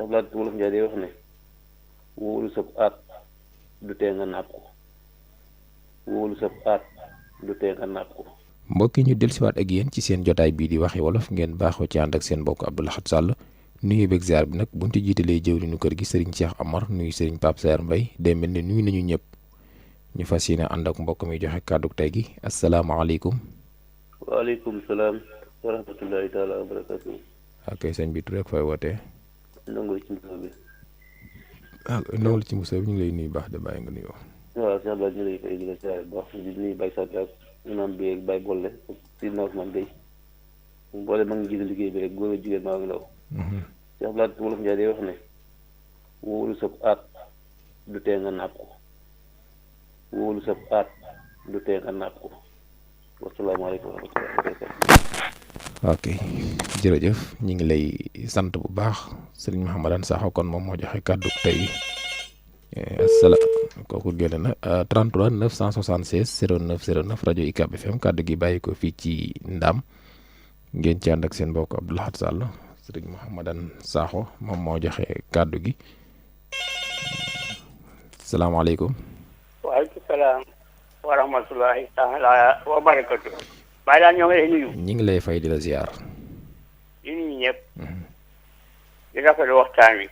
Cheikh Blad Wolof Njaay day wax ne wóolu sab aat du tee nga napp ko wóolu sab aat du tee nga napp ko. mbokk yi ñu dellusiwaat ak yéen ci seen jotaay bii di waxi wolof ngeen baaxoo ci ànd ak seen mbokk Abdou Lahad Sall nuyu beeg ziar bi nag buñ ci jiitalee jëwriñu kër gi sëriñ Cheikh Amar nuyu sëriñ Pape Saer Mbaye day mel ne nuyu nañu ñëpp ñu fas yéene ànd ak mbokk mi joxe kàddu tey gi asalaamaaleykum. waaleykum salaam wa rahmatullahi taala wa barakatuh. ok sëñ bi tur rek fay wootee. ndongo ci mbir bi. ndongo ci mbir bi ñu ngi lay nuyu baax de bàyyi nga nuyoo. waaw Cheikh Blad ñu lay fay di la ziar bu baax di nuyu Baye Saddi ak imam bi ak Baye Bolle ak Sidna Ousmane Gueye boole mag ngi jiite liggéey bi rek góor a jigéen maa ngi ndaw. Cheikh Blad Wolof Njaay day wax ne wóolu sab aat du tee nga napp ko wóolu sab aat du tee nga napp ko wasalaamaaleykum wa rahmatullahi wa barakatuh. ok jërëjëf ñu ngi lay sant bu baax sëriñ Mouhamadane Sakho kon moom moo joxe kàddu tey kooku génn na 33 976 09 09 rajo UCAB FM kàddu gi bàyyi ko fii ci Ndaam ngeen ci ànd ak seen mbokk Abdou Lahad Sall sëriñ Mouhamadane Sakho moom moo joxe kàddu gi salaamaaleykum. waaleykum salaam wa rahmatullahi taala wa barakatu. Baye daal ñoo ngi lay nuyu. ñi ngi lay fay di la ziar. di nuyu ñëpp. di rafetlu waxtaan wi.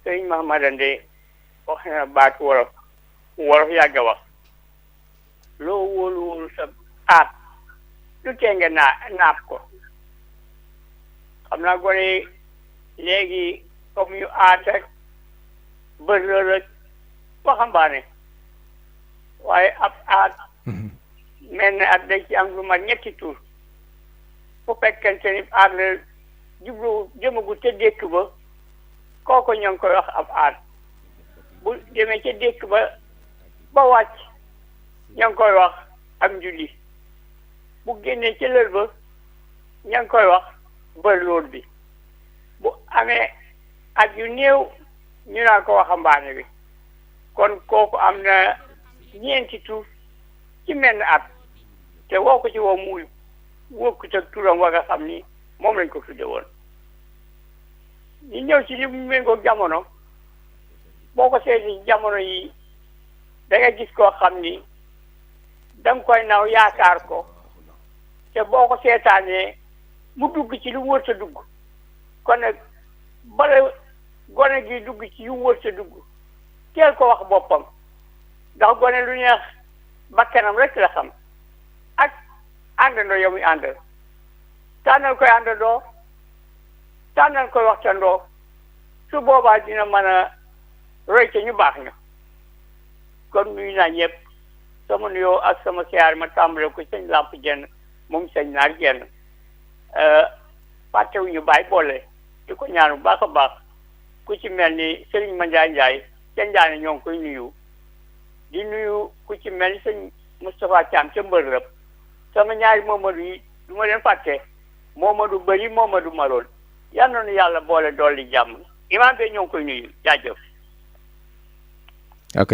sëriñ Mouhamadane de wax na baatu wolof yàgg a wax. loo wóolu sa aat du tee nga naap ko. xam naa gone léegi comme yu aat rek bër la rek waxambaane waaye ab aat mel na at dañ ci am lu mat ñetti tur fu fekkente ni aat la jublu jëmagu ca dékk ba kooku ñoo ngi koy wax ab aat bu demee ca dékk ba wàcc ñoo ngi koy wax am njulli bu génnee ca lër ba ñoo ngi koy wax bër lool bi bu amee at yu néew ñu naan ko waxambaane bi kon kooku am na ñeenti tur ci menn at te woo ko ci woo muy wokkut ak turam wa nga xam ni moom lañ ko tudde woon ñu ñëw ci li mu méngoog jamono boo ko seeti jamono yi da nga gis koo xam ni da nga koy naw yaakaar ko te boo ko seetaanee mu dugg ci lu wër sa dugg kon nag bala gone gi dugg ci yu wër sa dugg teel ko wax boppam ndax gone lu neex bakkanam rek la xam ak àndandoo yow mi àndal tànnal koy àndandoo tànnal koy waxtandoo su boobaa dina mën a roy ca ñu baax ña kon nuyu naa ñëpp sama nuyoo ak sama siyaar ma tàmbale ko sëñ làmp jenn moom sëñ naar jenn fàttewuñu Baye Bolle di ko ñaan bu baax a baax ku ci mel ni Serigne Mandiaye Ndiaye ca Ndiané ñoo ngi koy nuyu di nuyu ku ci mel ni sëñ Moustapha Thiam ca mbër rëb sama ñaari Momadou yi du ma leen fàtte Momadou bëri Momadou Maroon yal na nu yàlla boole dolli jàmm imaam be ñoo ngi koy nuyu jaajëf. ok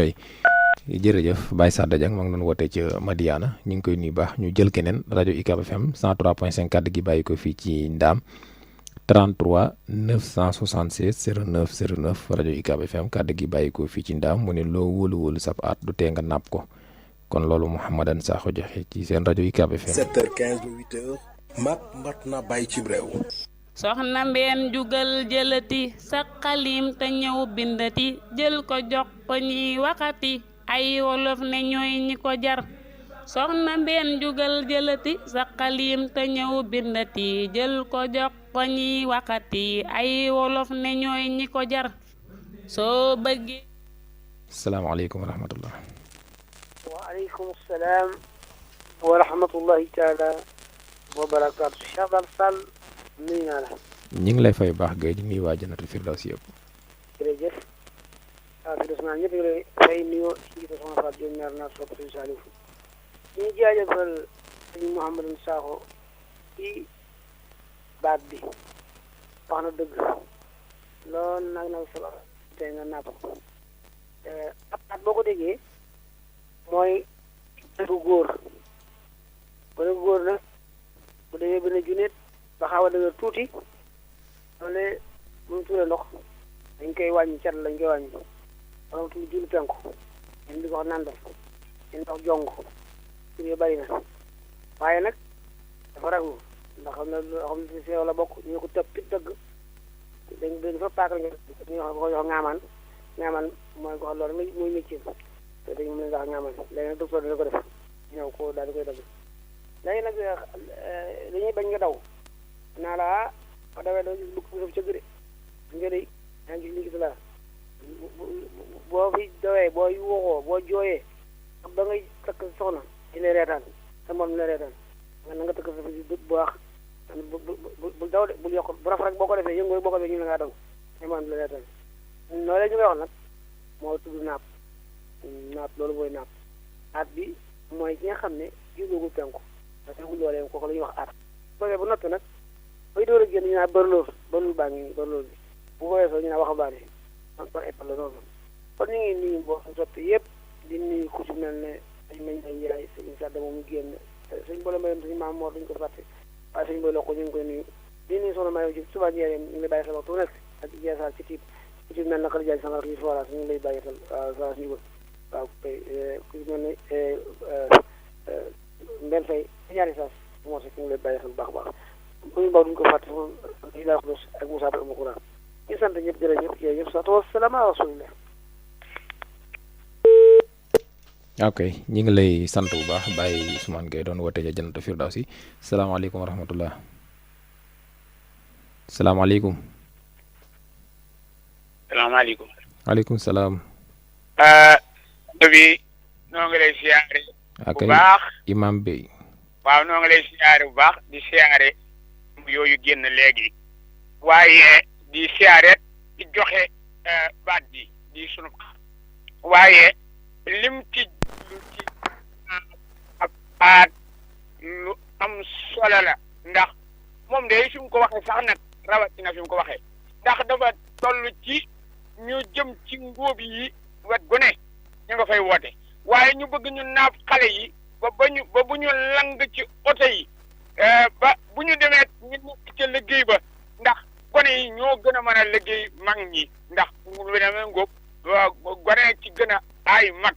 jërëjëf Baye Sada Dieng maa ngi doon wootee ci Madiana ñu ngi koy nuyu baax ñu jël keneen rajo UCAB FM 103.5 kàddu gi bàyyi ko fii ci Ndaam 33 976 09 09 rajo UCAB FM kàddu gi bàyyi ko fii ci Ndaam mu ne loo wóolu sab aat du tee nga napp ko kon loolu Mouhamadane Sakho joxe ci seen rajo UCAB FM. 7h15 ba 8h mat na bàyyi ci réew. soxna mbeen jugal jëlati sa xalim te ñëw bindati jël ko jox ko ñiy waxati ay wolof ne ñooy ñi ko jar soxna mbeen jugal jëlati sa xalim te ñëw bindati jël ko jox ko ñiy waxati ay wolof ne ñooy ñi ko jar soo bëggee. salaamaaleykum wa rahmatullah. waaleykum salaam wa rahmatullahi taala wa barakaatu. Cheikh Blad Sall nuyu naa la. ñu ngi lay fay baax gay di nuyu waa Jannatul Firdawsi yëpp. jërëjëf waaw fi des naa ñëpp lay fay nuyoo ci njiitu soxna Fatou Diop ñaar naa sopp sëñ Saliou ñu jaajëfal sëñ Mouhamadou Sakho ci baat bi wax na dëgg loolu nag solo tey nga napp ab baat boo ko déggee mooy bu góor góor nag bu demee benn junneet ba xaw a dëgër tuuti loole mu tuuree ndox dañ koy wàññi cat lañ koy wàññi wala tuuti julli penku ñun di ko wax naan def ñu ndox jong tur yi bari na waaye nag dafa raglu ndax xam ne loo xam ne si seew la bokk ñu ko tëb dëgg dañ fa paak ñu wax ko jox ngaamaan mooy ko xam loolu mooy métier te dañu mën a wax ngaamaan léegi nag docteur dina ko def ñëw ko daal di koy dagg léegi nag dañuy bañ nga daw naa la ba dawee doo gis bukk bu cëgg de nga de yaa ngi gis li gis la boo fi dawee boo yuuxoo boo jooyee ak ba ngay takk soxna di lay reetaan sa moom di lay reetaan nga na nga takk sa fi bu baax bul daw de bul yokk bu raf rek boo ko defee yëngoo boo ko defee ñu la ngaa daw sa moom di lay reetaan noo lee ñu koy wax nag moo tudd naap loolu mooy naap bi mooy ki nga xam ne jubluwul penku parce que loolee kooku la ñuy wax aat bu noppi nag bay door a génn ñu naan bërloor baa ngi bërloor bi bu ko weesoo ñu naan waxambaane man par éppal la noonu kon ñu ngi nuyu boo soppi yëpp di nuyu ku ci mel ne dañ mañ ay yaay sëñ Sadda moom mu génn suñ boole mayoon suñu maam Mor duñ ko fàtte waaye suñ boole lokko ñu ngi koy nuyu di nuyu soxna Mayo ci suba njëriñ ñu ngi lay bàyyi xel waxtu nekk ak jeesaal ci tiib ku ci mel ne Khady Diagne Sangar ci forage ñu ngi lay bàyyi xel forage ñu waaw kay ku ci mel ne Mbène Faye ci ñaari saas moo si ñu ngi lay bàyyi xel bu baax a baax muñu baw duñ ko fàtte moom yi laa wax ak Moussa Ba Amakura ñu sant ñëpp jërëjëf yëpp sa wa salaam ala rasulillah. ok ñi ngi lay sant bu baax Baye Ousmane Gueye doon woote ja Jannatul Firdawsi salaamaaleykum wa rahmatullah salaamaaleykum. salaamaaleykum. waaleykum salaam. bi noo ngi lay siyaare ok bu baax Imam Bey. waaw noo ngi lay siyaare bu baax di siyaare yooyu génn léegi waaye di siyaare di joxe baat bi di sunu waaye lim ci ab baat lu am solo la ndax moom de fi mu ko waxee sax nag rawatina fi mu ko waxee ndax dafa toll ci ñu jëm ci ngóob yi wet gu ne ñu nga fay woote waaye ñu bëgg ñu naaf xale yi ba bu ñu lang ci oto yi ba bu ñu demee ñu nekk ca liggéey ba ndax gone yi ñoo gën a mën a liggéey mag ñi ndax lu demee ngóob gone ci gën a ay mag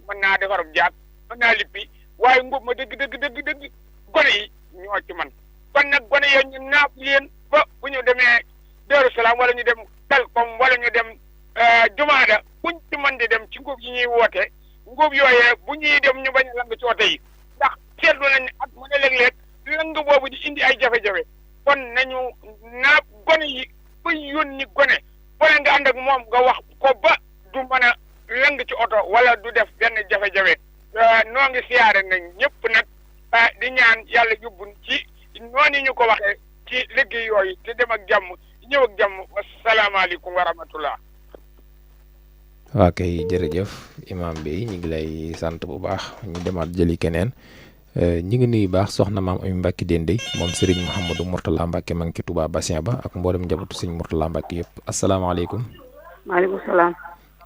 mën naa defarub jaat mën naa lippi waaye ngóob ma dëgg gone yi ñoo ci man kon nag gone yooyu ñu naaf leen ba bu ñu demee Daaru Salaam wala ñu dem Kalkom wala ñu dem Jumaada buñ ci mën di dem ci ngóob yi ñuy woote ngóob yooyee bu ñuy dem ñu bañ a lang ci oto yi ndax seetlu nañ at mu ne léeg-léeg lang boobu di indi ay jafe-jafe kon nañu naab gone yi ba yónni gone wala nga ànd ak moom nga wax ko ba du mën a lang ci oto wala du def benn jafe-jafe noo ngi siyaare nañ ñëpp nag di ñaan yàlla yóbbu ci noonu ñu ko waxee ci liggéey yooyu te dem ak jàmm ñëw ak jàmm wasalaamaaleykum wa rahmatullah. waa kay jërëjëf Imam Bey ñu ngi lay sant bu baax ñu demaat jëli keneen ñi ngi nuyu baax soxna maam Amy Mbacke Dendey moom Serigne Mouhamadou Mourtala Mbacke ma ngi ci Touba Bassin ba ak mboolem njabootu Serigne Mourtala Mbacke yëpp asalaamaaleykum. maaleykum salaam.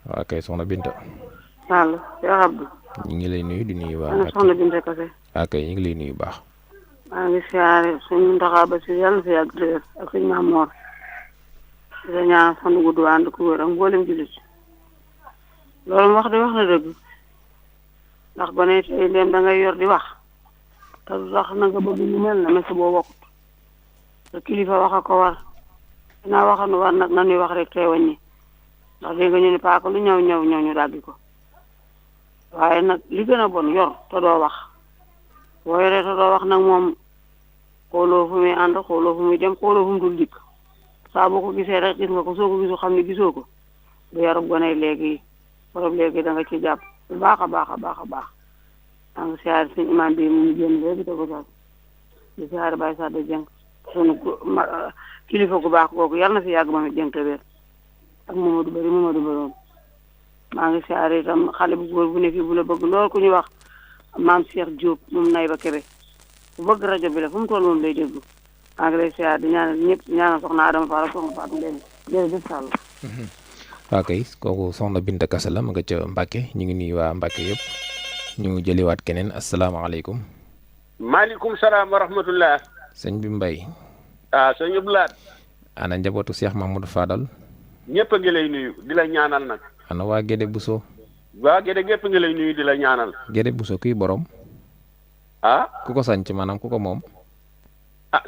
waa kay soxna Binta. Sall Cheikh Abdou. ñu ngi lay nuyu di nuyu waa. ana soxna Binta Kase. waa kay ñu ngi lay nuyu baax. maa ngi siyaare suñu Mountakha Bassirou yàlla na fi yàgg te wér ak suñu Maam Mor. di la ñaan fan gu gudd ànd ku wér ak mboolem jullit. loolu wax na dëgg ndax gone tey dem da ngay yor di wax te du tax na nga bëgg ñu mel na mais boo waxut te kilifa wax a ko war dinaa waxanu war nag nanuy wax rek tey wàññi ndax dégg nga ñu ne paaka lu ñëw ñu dàggi ko waaye nag li gën a bon yor te doo wax boo yoree te doo wax nag moom xooloo fu muy ànd xooloo fu muy dem xooloo fu mu dul dikk saa boo ko gisee rek gis nga ko soo ko gisu xam ne gisoo ko du yarub gone léegi borom léegi da nga ci jàpp bu baax a baax maa ngi siyaare suñu imam bi mu génn léegi te ko sax di siyaare Baye Sadda Dieng sunu kilifa gu baax googu yàlla na fi yàgg ma Dieng te wér ak Mamadou Baroon maa ngi siyaare itam xale bu góor bu ne fii bu la bëgg lool ku ñu wax maam Cheikh Diop moom nay ba Kébé bu bëgg rajo bi la fu mu toll moom lay déglu maa ngi lay siyaare di ñaanal ñëpp ñaanal soxna Adama Fall soxna Fatou Ndeye jërëjëf Sall. waa kay kooku soxna Binta Kase la ma nga ca Mbacke ñu ngi nuyu waa Mbacke yëpp ñu jëliwaat keneen asalaamaaleykum. maaleykum salaam wa rahmatullah. sëñ bi Mbaye. sëñ Abdoulaye. ana njabootu Cheikh Mahmoud Fadal. ñëpp a ngi lay nuyu di la ñaanal nag. ana waa Gédé Bousso. waa Gédé gépp ngi lay nuyu di la ñaanal. Gédé Bousso kuy borom. ah. ku ko sanc maanaam ku ko moom.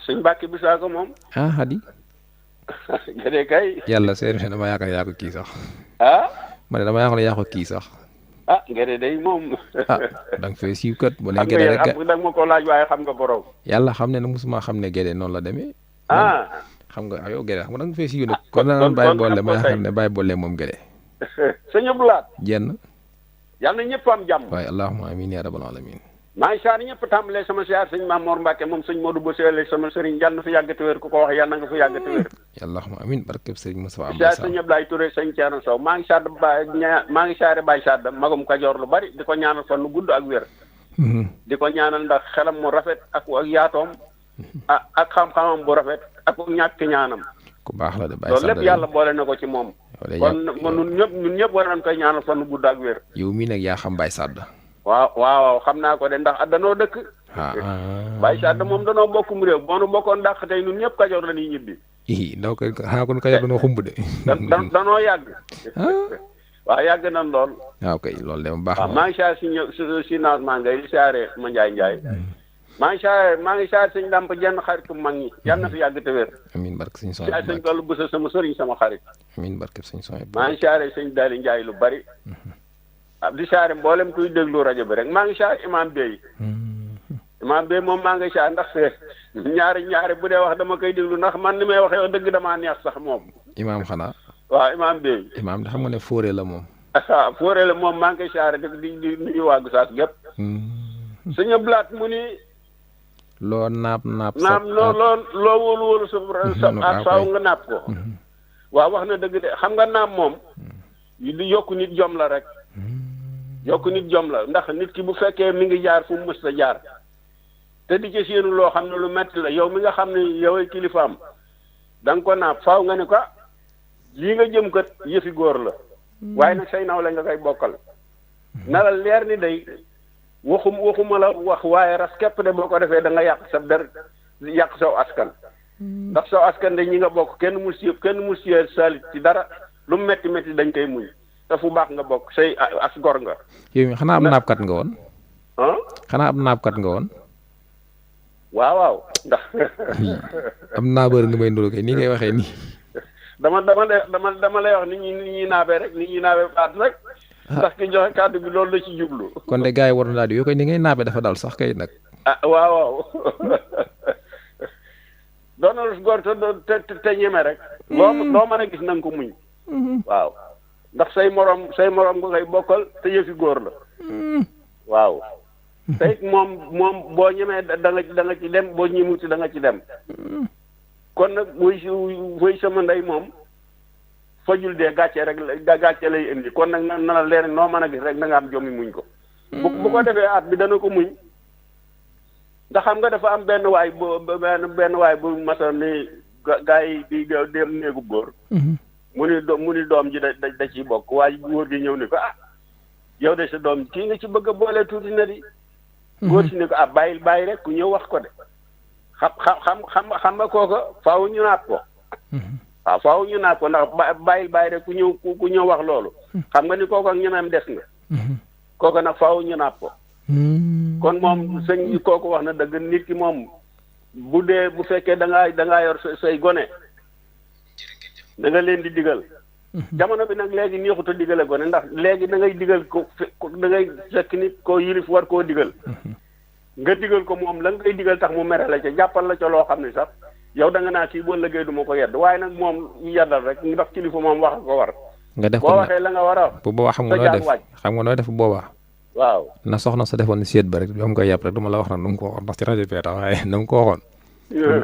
sëñ Mbàkke bi saa ko moom. hadi. Gédé kay. yàlla seen dama yaakaar yaa ko kii sax. ma ne dama yaakaar yaa ko kii sax. Gédé day moom. da nga fay siiw kat bu ne Gédé rek. da nga ma ko laaj waaye xam nga borom. yàlla xam ne musuma xam ne Gédé noonu la demee. xam nga yow Gédé xam nga da nga fay siiw nag. kon na bàyyi boole ma yaakaar ne bàyyi boole moom Gédé. sëñ Abdoulaat. jenn. yàlla na ñëpp am jàmm. waaye allahumma amiin yaa rabbal alamin. maa ngi saar ñëpp tàmbalee sama siyaar sëñ Maam Mor Mbacke moom sëñ Modou Bosele sama sëriñ yàlla na fi yàgg te wér ku ko wax yàlla na nga fi yàgg te wér. allahumma amiin barkeb sëriñ Moussa Am. siyaar sëñ Ablaye Touré sëñ Thierno Sow maa ngi saare Baye Sadd magum Kajoor lu bari di ko ñaanal fan nu gudd ak wér. di ko ñaanal ndax xelam mu rafet ak yaatoom ak xam-xamam bu rafet ak ñàkk ñaanam. ku baax la de Baye Sadd loolu lépp yàlla boole na ko ci moom. kon ñun ñëpp war nañ koy ñaanal fan nu gudd ak wér. yow mii nag yaa xam Baye Sadd. waaw xam naa ko de ndax danoo dëkk. Baye Sadd moom danoo bokkum réew boo nu bokkoon dàq tey ñun ñëpp Kajoor la ñuy ñibbi. ndaw ko kon Kajoor danoo xumb de. danoo yàgg. waaw yàgg nañ lool. waaw kay loolu de baax na. maa ngi saar si nancement ngay di saare ma Njaay. maa ngi saar sëñ Damp jenn xaritu mag ñi yàlla na fi yàgg te wér. amiin barke sëñ Soñ. saar sëñ Fallu Buso sama sëriñ sama xarit. amiin barke sëñ Soñ. maa ngi saare sëñ Daali Njaay lu bari. di saare mboolem kuy déglu rajo bi rek maa ngi saare Imam Bey. Imam Bey moom maa ngi saare ndax ñaari bu dee wax dama koy déglu ndax man ni may waxee wax dëgg damaa neex sax moom. Imam xanaa. waaw Imam Bey. Imam da xam nga ne fóore la moom. fóore la moom maa ngi koy saare di nuyu waa Gosaas gépp. suñu blaat mu ni. loo naap. loo wóolu sa at faaw nga naap ko. waaw wax na dëgg de xam nga naap moom. di yokku nit jom la rek. yokk nit jom la ndax nit ki bu fekkee mi ngi jaar fu mu mës a jaar te di ci séenu loo xam ne lu metti la yow mi nga xam ne yow ay kilifaam da nga ko naab faaw nga ne ko lii nga jëm kat yëfi góor la waaye nag say naw la nga koy bokkal na la leer ni day waxuma la wax waaye ras képp de boo ko defee da nga yàq sa der yàq saw askan ndax saw askan de ñi nga bokk kenn mu si salit ci dara lu metti metti dañ koy muñ te fu baax nga bokk say as gor nga. yow mi xanaa am naapkat nga woon. xanaa am naapkat nga woon. waaw ndax. am naabër nga may ndoro kay nii ngay waxee nii. dama lay wax ni ñuy naabee rek ni ñuy naabee baat rek. ndax ki joxe kàddu bi loolu la ci jublu. kon de gars yi war na daal di yoo koy ni ngay naabee dafa dal sax kay nag. waaw. doonal gor te ñeme rek. loo mën a gis na nga ko muñ. waaw. ndax say morom nga koy bokkal te yëfi góor la. waaw. te it moom boo ñemee da nga ci dem boo ñemuti da nga ci dem. kon nag buy sama ndey moom fajul dee gàcce lay indi kon nag na la leer noo mën a gis rek na nga am jommi muñ ko. bu ko defee at bi dana ko muñ. ndax xam nga dafa am benn waay bu masa ni gaa yi di dem néegu góor. mu ni doom ji da ciy bokk waaye góor gi ñëw ni ko yow de sa doom kii nga ci bëgg a boole tuuti na di. góor si ni ko bàyyi rek ku ñëw wax ko de. xam nga kooka faaw ñu naat ko. waaw faaw ñu naat ko ndax bàyyi rek ku ñëw wax loolu. xam nga ni kooka ak ñeneen des nga. kooka nag faaw ñu naat ko. kon moom sëñ bi kooku wax na dëgg nit ki moom bu fekkee da ngaa yor say gone. da nga leen di digal. jamono bi nag léegi neexut a digale gone ndax léegi da ngay digal da ngay fekk nit koo yilif war koo digal. nga digal ko moom la ngay digal tax mu mere la ca jàppal la ca loo xam ne sax yow da nga naa kii boo liggéey du ma ko yedd waaye nag moom yeddal rek ndax kilifa moom wax ko war. nga def ko boo waxee la nga war a. bu boobaa xam nga nooy def boobaa. waaw na soxna sa defoon séet ba rek ba mu koy yàpp rek du ma la wax na nu mu ko waxoon ndax ci rajo bi tax waaye na mu ko waxoon.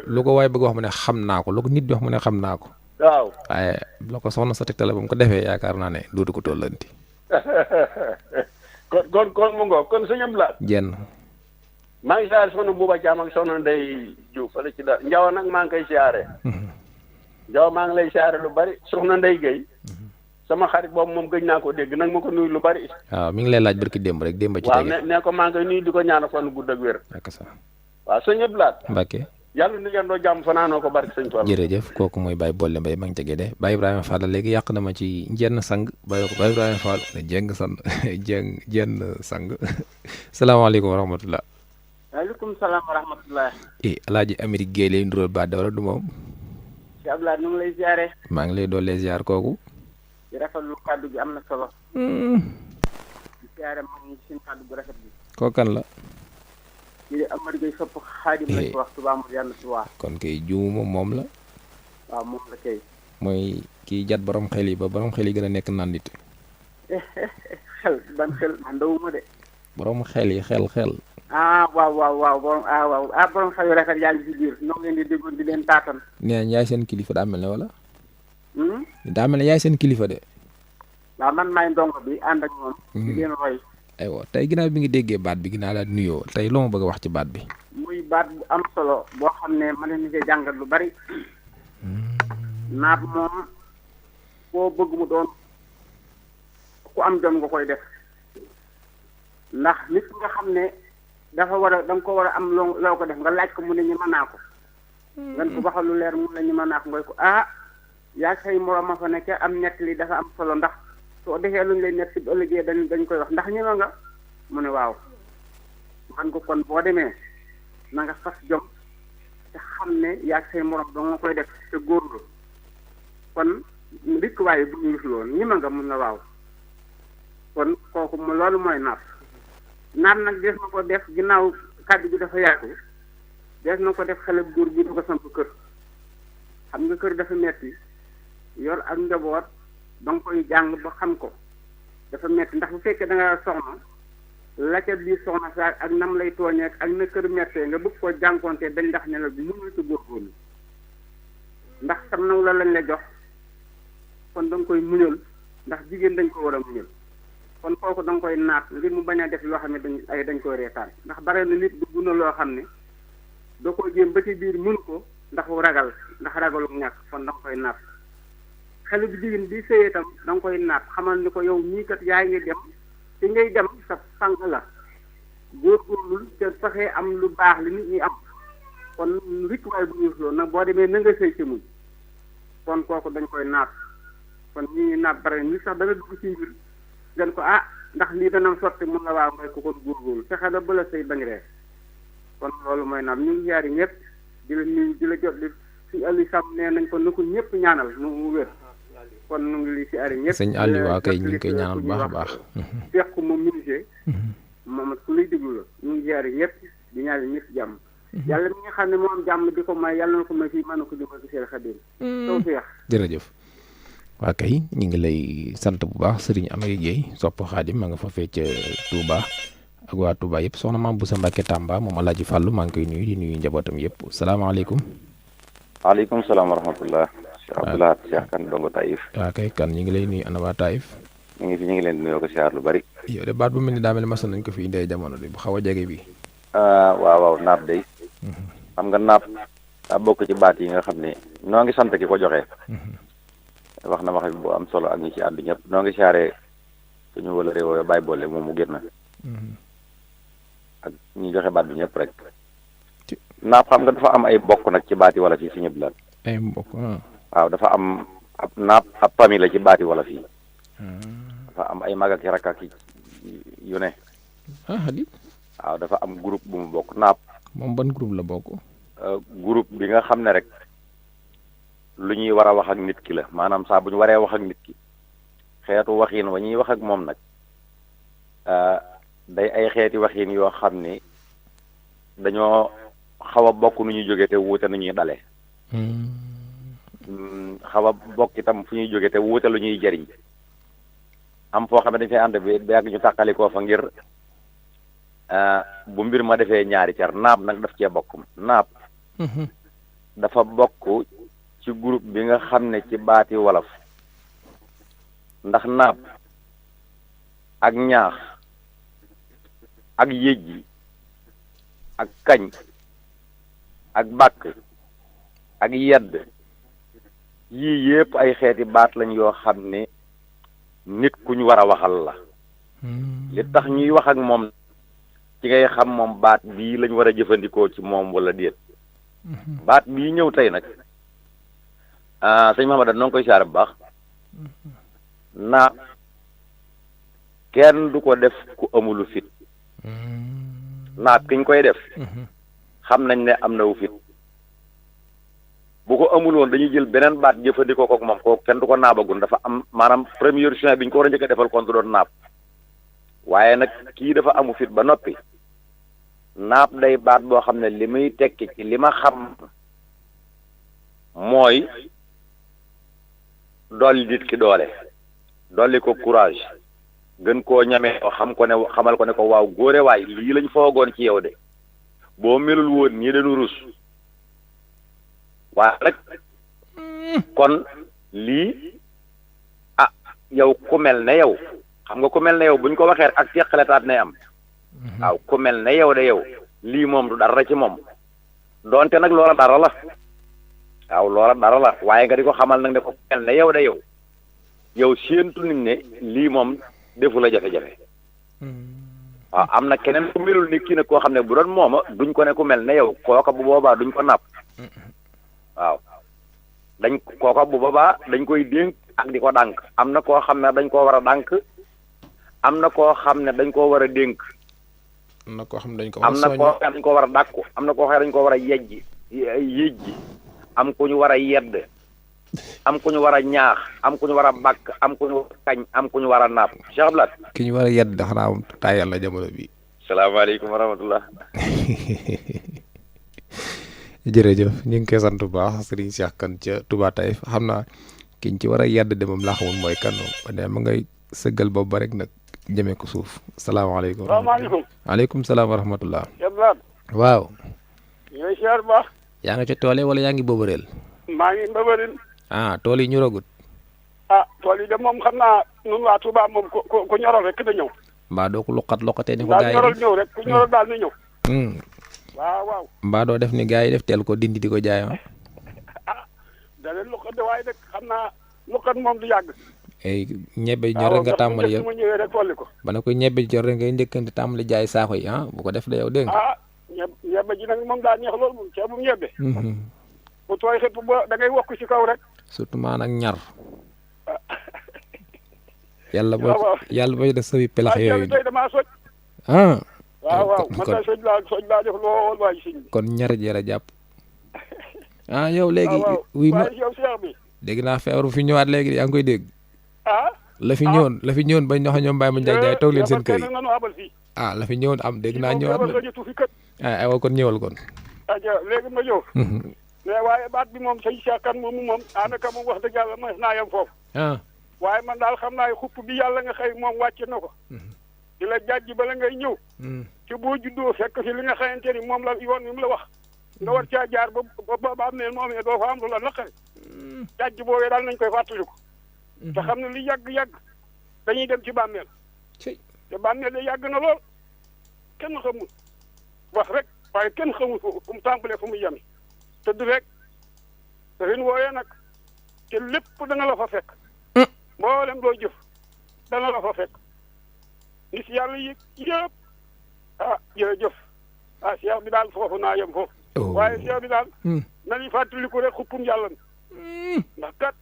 lu ko waaye bëgg wax mu ne xam naa ko lu ko nit di wax mu ne xam naa ko. waaw waaye la ko soxna sa tegtale ba mu ko defee yaakaar naa ne dootu ko tollanti. kon mu ngoog kon sëñ Abdoulaye. jenn. maa ngi siyaare soxna Bouba Thiam ak soxna Ndeye Diouf fële ci dara Njaw nag maa ngi koy siyaare. Njaw maa ngi lay siyaare lu bari soxna Ndeye Guèye. sama xarit boobu moom gëj naa ko dégg nag ma ko nuyu lu bari. waaw mi ngi lay laaj barki démb rek démb ci tege. waaw ne ko maa ngi koy nuyu di ko ñaanal fan gudd ak wér. ak sa. waaw sëñ Abdoulaye. Mbacke. yàlla ni ngeen doo jàmm fanaanoo ko barke sëñ Tuubaa. jërëjëf kooku mooy Baye Bolle Mbaye ma ngi ca Gédé Baye Ibrahima Fall léegi yàq na ma ci jenn sang Baye Ibrahima Fall jeng san jenn sang salaamaaleykum wa rahmatullah. waaleykum salaam wa rahmatullah. Alaaji Amérique Guèye lay ndural baat wala du moom. si Abdoulaye nu ngi lay ziare. maa ngi lay doole ziar kooku. di rafetlu kàddu gi am na solo. di ziare mag ñi seen kàddu bu rafet bi. kooku kan la. kii de Amady Gueye sopp xaadim lañ ko wax Touba mu yàlla Touba. kon kay juuma moom la. waaw moom la kay. mooy kii jat borom xel yi ba borom xel yi gën a nekk nandite. xel ban xel man dawuma de. borom xel yi xel. waaw borom xel yu rafet yaa ngi si biir ñoo ngi leen di déggoon di leen taatan. nee nañ yaay seen kilifa daa mel ne wala. daa mel ne yaay seen kilifa de. waaw man maay ndongo bi ànd ak ñoom. di leen roy. aywa tey ginnaaw bi nga déggee baat bi ginnaaw laa nuyoo tey loo ma bëgg a wax ci baat bi. muy baat bu am solo boo xam ne mën nañu cee jàngat lu bari. naat moom koo bëgg mu doon ku am jom nga koy def ndax nit nga xam ne dafa war a da nga ko war a am loo ko def nga laaj ko mu ne ñi mën naa ko. nga ko waxal lu leer mu ne ñi mën naa ko ngoy ko yaa say moroom ma fa nekk am ñett li dafa am solo ndax. soo defee luñ lay nekk si ëllëgee dañ koy wax ndax ñëwa nga mu ne waaw man ko kon boo demee na nga fas jom te xam ne yaa say morom ba nga koy def te góorlu kon rikk waaye bu ñu loon ñëwa nga mun na waaw kon kooku loolu mooy naat nag des na ko def ginnaaw kàddu gi dafa yaatu des na ko def xale góor bi du ko samp kër xam nga kër dafa metti yor ak njaboot ba nga koy jàng ba xam ko dafa metti ndax bu fekkee da nga soxna la ca biir soxna sa ak nam lay tooñee ak na kër mettee nga bëgg koo jànkoonte dañ ndax ne la bi mënul ci góorgóorlu ndax sam naw la lañ la jox kon da nga koy muñal ndax jigéen dañ ko war a muñal kon kooku da nga koy naat ngir mu bañ a def loo xam ne dañ koy reetaan ndax bare na nit dugg na loo xam ne da ko jéem ba ci biir mënu ko ndax ragalu ñàkk kon da nga koy naat xale bi jigéen bi sëyee itam da nga koy naat xamal ni ko yow ñii kat yaa ngi dem te ngay dem sa sang la góorgóorlul te fexe am lu baax li nit ñi am kon rikk waay bu ñu loolu nag boo demee na nga sëy ci muñ kon kooku dañ koy naat kon ñi naat bare ni sax dana dugg ci mbir gën ko ndax lii dana sotti mun la waaw ngay ko kon góorgóorlu fexe la ba la sëy bañ ree kon loolu mooy naat ñu ngi yaari ñëpp di la nuyu di la jot li si Aliou Sam nee nañ ko na ko ñëpp ñaanal mu wér kon nu ngi li si ari ñëpp sëñ Aliou waa kay ñu ngi koy ñaanal bu baax a baax fekk moom ministre moom ku lay déglu la ñu ngi ziare ñëpp di ñaari ñëpp jàmm yàlla mi nga xam ne moom jàmm di ko may yàlla na ko may fii mën na ko jëmal ci seen xadim taw feex jërëjëf waa kay ñu ngi lay sant bu baax Serigne Amady Guèye sopp xaadim ma nga fa fecc Touba ak waa Touba yëpp soxna Maam Boussa Mbacke Tamba moom Alaaji Fàllu maa ngi koy nuyu di nuyu njabootam yëpp salaamaaleykum waaleykum salaam wa rahmatullah Cheikh Abdoulaye Cheikh kan dongo Taïf waa kay kan ñu ngi lay nuyu ana waa Taïf ñu ngi leen di nuyoo ko siyaar lu bari yow de baat bu mel ni daa mel ni masoon nañ ko fi indee jamono de bu xaw a jege bi waaw naat day xam nga naat daa bokk ci baat yi nga xam ne noo ngi sant ki ko joxe wax na wax bu am solo ak ñi ci àddu ñëpp noo ngi siyaaree suñu wala réew Baye Bolle moom mu génn ak ñi joxe baat bi ñëpp rek naat xam nga dafa am ay bokk nag ci baati wala fii si ñëpp laat ay mbokk waaw dafa am ab naat ab famille la ci baati wala fii dafa am ay mag ak rakk ak yu ne waaw dafa am groupe bu mu bokk naap moom ban groupe la bokk groupe bi nga xam ne rek lu ñuy war a wax ak nit ki la maanaam saa bu ñu waree wax ak nit ki xeetu waxiin wa ñuy wax ak moom nag day ay xeeti waxiin yoo xam ne dañoo xaw a bokk nu ñuy jóge te wuute nu ñuy dale xaw a bokk itam fu ñuy jóge te wuute lu ñuy jëriñ am foo xam ne dañ fay ànd bi ba yàgg ñu tàqalikoo fa ngir bu mbir ma defee ñaari car naap nag daf cee bokk naap dafa bokk ci groupe bi nga xam ne ci baati wolof ndax naap ak ñaax ak yéjji ak kañ ak bàkk ak yedd yii yépp ay xeeti baat lañ yoo xam ne nit ku ñu war a waxal la li tax ñuy wax ak moom ci ngay xam moom baat bii lañ war a jëfandikoo ci moom wala déet baat bii ñëw tey nag sëñ Mahamad noo ngi koy siyaare bu baax naap kenn du ko def ku amulu fit naap ki ñu koy def xam nañ ne am na wu fit bu ko amul woon dañuy jël beneen baat jëfandikoo kook moom kooku kenn du ko naabagun dafa am maanaam première juin bi ñu ko war a njëkk a defal kon du doon naap waaye nag kii dafa amu fit ba noppi naap day baat boo xam ne li muy tekki ci li ma xam mooy dolli nit ki doole dolli ko courage gën koo ñamee xam ko ne xamal ko ne ko waaw góore waay lii lañ foogoon ci yow de boo melul woon ñii dañu rus waaye rek kon lii yow ku mel ne yow xam nga ku mel ne yow buñ ko waxee ak teqaletaat nay am waaw ku mel ne yow de yow lii moom du dara ci moom doonte nag loola dara la waaw loola dara la waaye nga di ko xamal nag ne ko ku mel ne yow de yow séentu nit ne lii moom defu la jafe-jafe waaw am na keneen ku melul ni kii nag koo xam ne bu doon mooma duñ ko ne ku mel ne yow kooka bu boobaa duñ ko napp waaw kooka bu boobaa dañ koy dénk ak di ko dànk am na koo xam ne dañ koo war a dànk am na koo xam ne dañ koo war a dénk am na koo xam ne dañ ko war a dàkku am na koo xam ne dañ ko war a yejji am ku ñu war a yedd am ku ñu war a ñaax am ku ñu war a bàkk am ku ñu war a kañ am ku ñu war a napp Cheikh Abdoulaye ki ñu war a yedd xanaa moom tàyyal la jamono bi salaamaaleykum wa rahmatullah jërëjëf ñu ngi koy sant bu baax Serigne Cheikh Kane ca Touba Taïf xam naa kiñ ci war a yedd de moom laa xamul mooy kan moom ma ngay sëggal boobu ba rek nag jëmee ko suuf salaamaaleykum. salaamaaleykum. waaleykum salaam wa rahmatullah. Abdoulaye. waaw. ñooy siyaar baax. yaa ngi ca tool yi wala yaa ngi boobareel. maa ngi mbëbërin. tool yi ñoragut. tool yi de moom xam naa nun waa Touba moom ku ñoral rek da ñëw. mbaa doo ko loqatee ni ko daal gaa yi ñoral ñëw rek ku ñoral daal na ñëw. waaw. mbaa doo def ni gaa yi def teel ko dindi di ko jaay da leen luqat de waaye nag xam naa luqat moom du yàgg. ñebe ñor rek nga tàmbali yow ma ñëwee rek tolli ko. ba ne ko ñebe ñor rek ngay njëkkante tàmbali jaay saako yi bu ko def de yow dégg nga. ñebe ji nag moom daa neex loolu moom ceebu ñebe. bu tooy xëpp ba da ngay wokk ci kaw rek. surtout maanaam ñar. yàlla boo def sawi pelax yooyu. tey damaa soj. waaw man daal soj laa def lool waaye si. kon ñar jër a jàpp. yow léegi. wuy ma yow Cheikh bi. dégg naa feebar fi ñëwaat léegi yaa ngi koy dégg. la fi ñëwoon bañ ñoo xam ñoom Baye ma Ndiaye toog leen seen kër yi. la fi ñëwoon am dégg naa ñëwaat na. aywa kon ñëwal kon. léegi ma ñëw. mais waaye baat bi moom sëñ Cheikh Kane moom daanaka moom wax dëgg yàlla mos naa yem foofu. waaye man daal xam naa xupp bi yàlla nga xëy moom wàcc na ko. di la jàjji bala ngay ñëw. ci boo juddoo fekk fi li nga xamante ni moom la yoon wi mu la wax. nga war caa jaar ba am ne moom ne doo fa am lu la naqari. jàjji boobee daal nañ koy fàttaliku. te xam ne li yàgg dañuy dem ci bàmmeel. te bàmmeel de yàgg na lool kenn xamul wax rek waaye kenn xamul fu mu tàmbalee fu mu yem tëdd rek te ren wooyee nag te lépp dana la fa fekk. mboolem doo jëf dana la fa fekk. nit yàlla yi yëpp jërëjëf Cheikh bi daal foofu naa yem foofu. waaye Cheikh bi daal. nañu fàttaliku rek xuppum yàlla ndax kat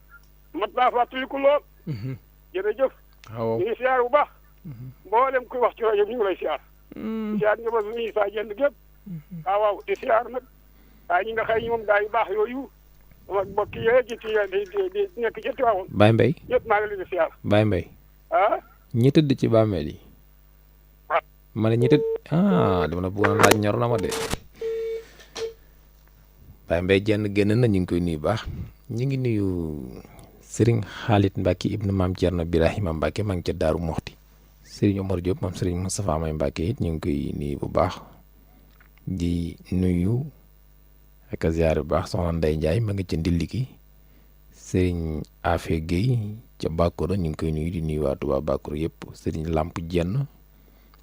mat naa fàttaliku lool. jërëjëf. ñu ngi siyaar bu baax. mboolem kuy wax ci rajo bi ñu ngi lay siyaar. siyaar nga ba suñuy saa jënd gépp. waaw di siyaar nag waaye ñi nga xëy moom gaa yu baax yooyu sama mbokk yee di nekk ci Tiwaawoon. Baye Mbaye. ñëpp maa ngi leen di siyaar. Baye Mbaye. ñi tëdd ci bàmmeel yi. ma ne ñi tëdd dama la bëggoon laaj ñor na ma de. Baye Mbaye jenn génn na ñu ngi koy nuyu baax ñu ngi nuyu Serigne Khalid Mbacke ibnu maam Thierno Birahima Mbacke maa ngi ca Daaru Moxti Serigne Omar Diop maam Serigne Moustapha May Mbacke it ñu ngi koy nuyu bu baax di nuyu ak a ziar bu baax soxna Ndeye Ndiaye ma nga ca Ndilliki Serigne Afé Guèye ca Bakoro ñu ngi koy nuyu di nuyu waa Touba Bakoro yëpp Serigne Lamp Jenn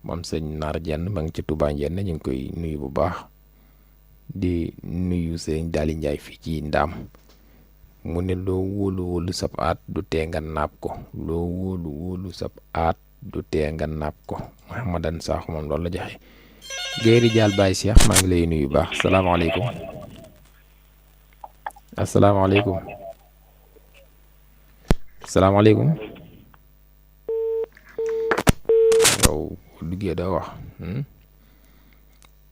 moom Serigne Naar Jenn ma nga ca Touba Jenn ñu ngi koy nuyu bu baax di nuyu Serigne Daali Ndiaye fii ci Ndaam mu ne loo wóolu sab aat du tee nga naab ko loo wóolu sab aat du tee nga naab ko Mahamadan Sakho moom loolu la joxe Géeri Jaal Baye Cheikh maa ngi lay nuyu baax salaamaaleykum. asalaamaaleykum asalaamaaleykum yow duggee doo wax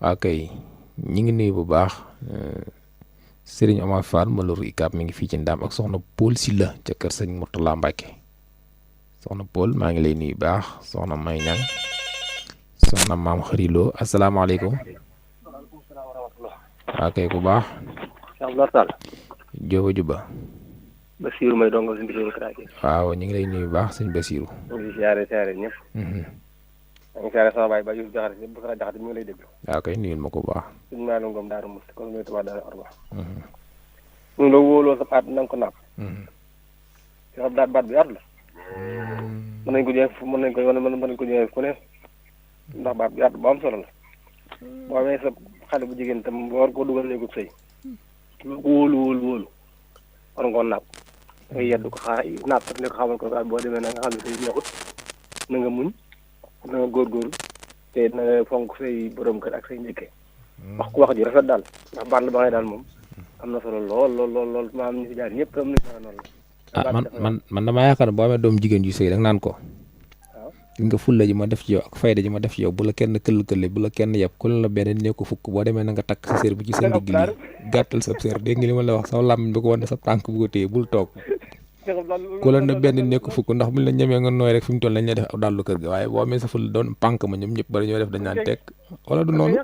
waa kay ñi ngi nuyu bu baax Serigne Omar Fall Malour Icap mi ngi fii ci Ndaam ak soxna Paul Silla ca kër sëñ Mourtala Mbacke soxna Paul maa ngi lay nuyu baax soxna May Ñang soxna maam Xarilo asalaamaaleykum waa kay ku baax Jóoba Juba Basiiru may dongal si Basiiru Karaake waaw ñu ngi lay nuyu bu baax sëñ Basiiru ñu siyaare ñëpp maa ngi siyaare sama baay ba Yuuf Jaxate bu Sara Jaxate mi ngi lay déglu waaw kay nuyul ma ko bu baax suñu maalo ngoom daaru mus kon muy tubaab daaru arba ñu la wóoloo sa baat na nga ko napp si xam daat baat bi yaatu la mën nañ ko jëf mën nañ ko jëf ku ne ndax baat bi yaatu bu am solo la boo amee sa xale bu jigéen tam war koo dugal néegub sëy lu ko wóolu war nga ko napp nga yeddu ko napp sax ne ko xamal ko boo demee na nga xam ne say neexut na nga muñ na nga góorgóorlu te na nga fonk say borom kër ak say njëkkee wax ko wax ji rafet daal ndax baat la ba ngay daal moom am na solo lool maam ñu fi jaar ñëpp am nañu noonu la man damaa yaakaar ne boo amee doom jigéen ju sëy rek naan ko gis nga fulla ji ma def ci yow ak fayda ji ma def ci yow bu la kenn këll-këlle bu la kenn yeb ku la benn ne ko fukk boo demee na nga takk sa sér bi ci sa ndigg li gàttal sa sér dégg nga li ma la wax sa làmmiñ bu ko wane sa tànk bu ko téye bul toog ku la na benn nekk fukk ndax buñ la ñemee nga nooy rek fi mu toll lañ lay def dallu kër ga waaye boo amee sa fulla doon pànk ma ñoom ñëpp bari ñoo def dañ naan teg wala du noonu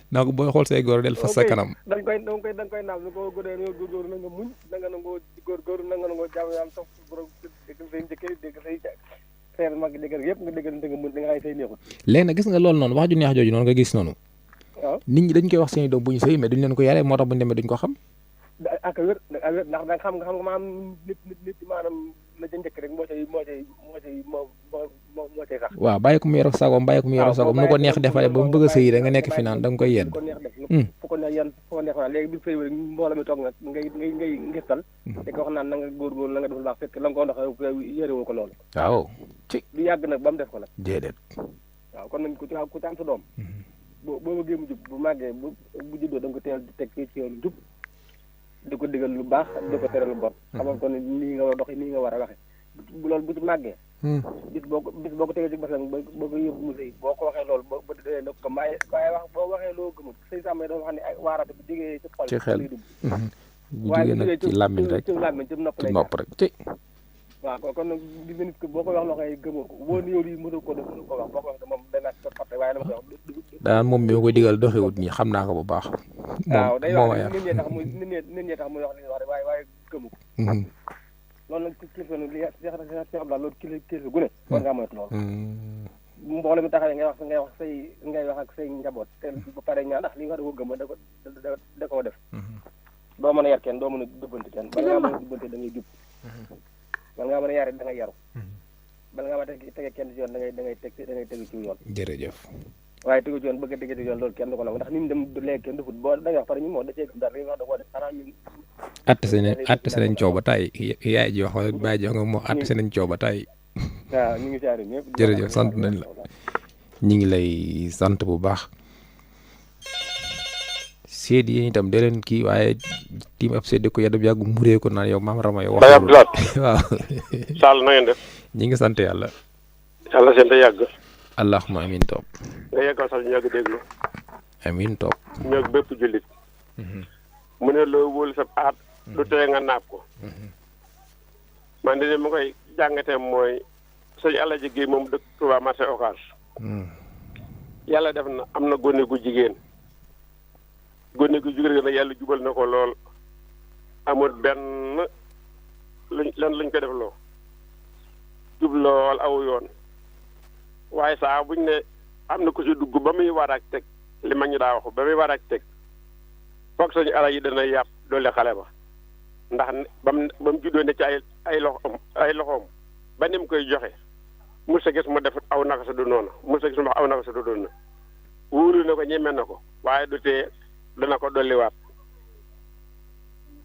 naa ko booy xool say góor del fas sa kanam dañ koy naam ni ko góoree nga góorgóorlu na nga muñ na nga nangoo góorgóorlu na nga nangoo jaamu yàlla topp borom dégg say njëkkee dégg say mag dégg yëpp nga dégg nga muñ da nga xay say neexut léegi nag gis nga loolu noonu wax ju neex jooju noonu nga gis noonu waaw nit ñi dañ koy wax seen doom bu ñu sëy mais duñ leen ko yaree moo tax bu ñu demee duñ ko xam ak wér ndax da nga xam maanaam nit maanaam la ca njëkk rek moo cay sax waaw bàyyi ko mu yor sagom nu ko neex defaree ba mu bëgg a sëy rek nga nekk fi naan da nga koy yedd ko neex def fu ko neex yan fu ko neex naa léegi bi sëy rek mbooloo mi toog nag ngay ngistal te ko wax naan na nga góorgóorlu na nga def lu baax fekk la nga ko ndox yërewoo ko loolu waaw ci du yàgg nag ba mu def ko nag déedéet waaw kon nag ku ci am sa doom boo bëggee mu jub bu màggee bu juddoo da nga ko teel di teg ci yoonu jub di ko digal lu baax di ko tere lu bon xamal ko ni nii nga war a doxee nii nga war a waxe bu loolu bu ci màggee bis boo ko tegee ci basam boo ko yóbbu mu sëy boo ko waxee loolu ba dee na ko waaye wax boo waxee loo gëmul sëy sàmm dafa wax ne ay waarate bu jógee ci xol ci xel lay dugg bu jógee nag ci làmmiñ rek ci làmmiñ ci nopp rek ci waaw kon nag gis nga nit ko boo ko wax loo xam ne gëmoo ko boo ni yow lii mënul ko def mënul ko wax boo ko wax moom dana ko fàtte waaye dama ko wax daan moom mi ma koy digal doxewut nii xam naa ko bu baax waaw day wax nit ñee tax muy wax li wax rek waaye gëmu ko loolu nag kilifa nag li Cheikh Abdoulaye loolu kilifa gu ne war ngaa moytu loolu mbooloo mi taxawee ngay wax ak say njaboot te ba pare ñaan ndax li nga wax da ko gëm da koo def doo mën a yar kenn doo mën a jubbante kenn bala ngaa mën a jubbante da ngay jub bala ngaa mën a yare da ngay yaru bala ngaa mën a tege kenn ci yoon da ngay tegu ci yoon jërëjëf waaye tegu ci yoon bëgg a tege ci yoon loolu kenn du ko nangu ndax ni ñu dem léegi kenn defut boo da ngay wax pare ñu moo da cee gëm dara li nga wax da koo def xanaa ñun atte se nañ coow ba tàyyi yaay ji wax wala bàyyi ji wax nga moo atte se nañ coow ba tàyyi waaw ñu ngi siyaare ñëpp jërëjëf sant nañ la ñu ngi lay sant bu baax seet yi itam de leen kii waaye tiim ab seet di ko yeddu yàgg muree ko naan yow maam Rama yow Baye Abdoulaye waaw Sall na ngeen def ñi ngi sant yàlla seen te yàgg allahumma amin toog nga yeggal sax ñu yàgg déglu amin toog ñoog bépp jullit mu ne loo wóolu sa aat lu tee nga naab ko man de ma koy jàngatee mooy sëñ Alaji Géey moom dëkk Touba marché Ocass yàlla def na am na gone gu jigéen nag yàlla jubal na ko lool amul benn luñ ko def loo jub lool aw yoon waaye saa buñ ne am na ku si dugg ba muy war ak teg li mag ñi daa wax ba muy war ak teg foog sëñ Alaji dana yàpp doole xale ba ndax ba mu juddoo ne ci ay loxoom ba ni mu koy joxe mos a gis mu def aw naka sa du noonu mos a gis mu wax aw naka sa du noonu wóolu na ko ñeme na ko waaye du tee dana ko dolliwaat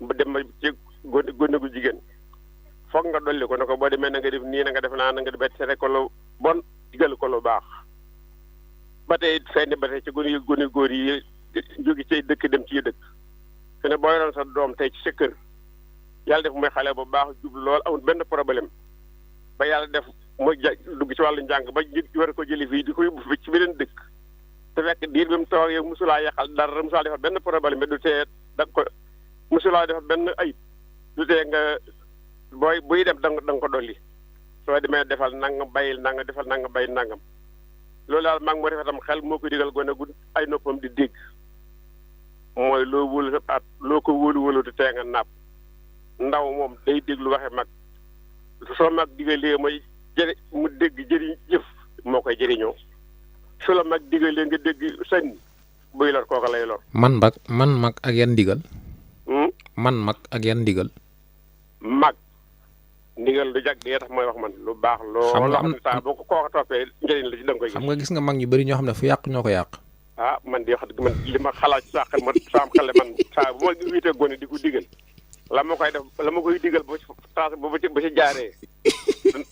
ba dem ba ci gone gu jigéen foog nga dolli ko ne ko boo demee na nga def nii na nga def naa na nga def ba tere ko lu bon digal ko lu baax ba tey fenn ba tey ci gone góor yi jóge ci dëkk dem ci dëkk te ne boo yoroon sa doom tey ci sa kër yàlla def muy xale bu baax jub lool amul benn problème ba yàlla def muy dugg ci wàllu njàng ba war ko jëli fii di ko yóbbu fi ci beneen dëkk te fekk diir bi mu toog yow mosulaa yàqal dara mosulaa defal benn problème mais du tee da ko mosulaa defal benn ayib du tee nga buy dem da nga ko dolli soo demee defal nangam bàyyil nangam defal nangam bàyyil nangam loolu daal maa ngi moo rafetam xel moo koy digal gone gu ay noppam di dégg mooy loo wóolu sa at loo ko wóolu te tee nga napp ndaw moom day déglu waxe mag soo mag digalee mooy mu dégg jëriñ jëf moo koy jëriñoo su la mag digalee nga dégg sànni buy lor kooka lay lor. man mag ak yan ndigal. man mag ak yan ndigal. mag ndigal du jag dee tax mooy wax man lu baax. xam nga am na saa boo ko kooka toppee njëriñ la ci da nga koy gis. xam nga gis nga mag ñu bari ñoo xam ne fu yàq ñoo ko yàq. ah man de wax dëgg man li ma xalaat saa xel man saa am xel man saa bu ma wiitee gone di ko digal la ma koy def la ma koy digal ba ci taas ba ci jaaree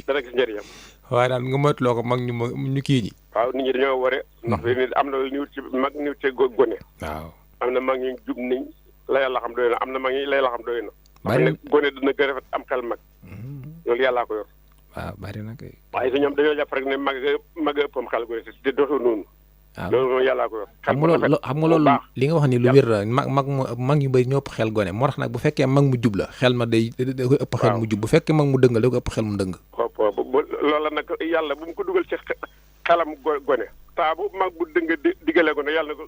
dana gis njëriñam. waaye daal nga moytuloo ko mag ñu kii ñi. waaw nit ñi dañoo ware ndax nit am na lu ñuy ci mag ñëw ci gone. waaw am na mag ñu jub niñ la yàlla xam doy na am na mag ñi la yàlla xam doy na. bari na gone dina gën a rafet am xel mag. loolu yàllaa ko yor. waaw bari na kay. waaye su ñoom dañoo jàpp rek ne mag a ëppam xel gone te doxee noonu. waaw loolu moom yàllaa ko yor. xam nga loolu li nga wax ni lu wér la mag ñu bëri ñoo ëpp xel gone moo tax nag bu fekkee mag mu jub la xel ma day da koy ëpp xel mu jub bu fekkee mag mu dëng la da koy ëpp xel mu dëng. loolu nag yàlla bu mu ko dugal ci xelam gone taa bu mag bu dëng diggalee gone yàlla na ko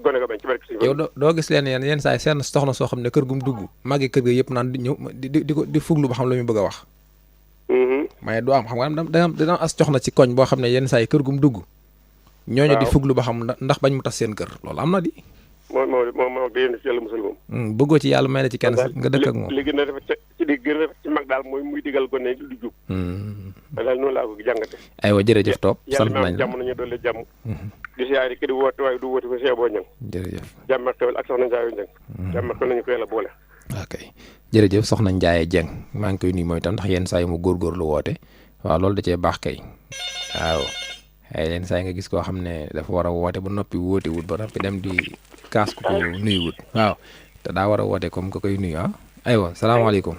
gone ko bañ ci barke si. yow doo gis leen yenn saa yi seen soxna soo xam ne kër gu mu dugg màggi kër ga yëpp naan di ñëw di fuglu ba xam la muy bëgg a wax. mais du am xam nga dana as soxna ci koñ boo xam ne yenn saa yi kër gu mu dugg ñooñu di fuglu ba xam ndax bañ mu tas seen kër loolu am na di. moom day yéen ci yàlla musal moom. bëggoo ci yàlla may na ci kenn sax nga dëkk ak moom. li gën a rafet ci li gën a rafet ci mag daal mooy muy digal gone lu jub. daal noonu laa ko jàngate. aywa jërëjëf Top sant nañ la yàlla jàmm nañu doole jàmm. di siyaare ki di woote waaye du woote ko see boo ñëw. jërëjëf jàmm ak xewal ak soxna Ndiaye Dieng. jàmm ak xewal nañu ko yàlla boole. ok jërëjëf soxna Ndiaye Dieng maa ngi koy nuyu mooy itam ndax yenn saa yi mu góorgóorlu woote waaw loolu da cee baax kay waaw yenn saa yi nga gis koo xam ne dafa war a woote ba noppi woote wut ba noppi dem di kaas ko nuyu wut waaw te daa war a woote comme ko koy nuyu ah aywa salaamaaleykum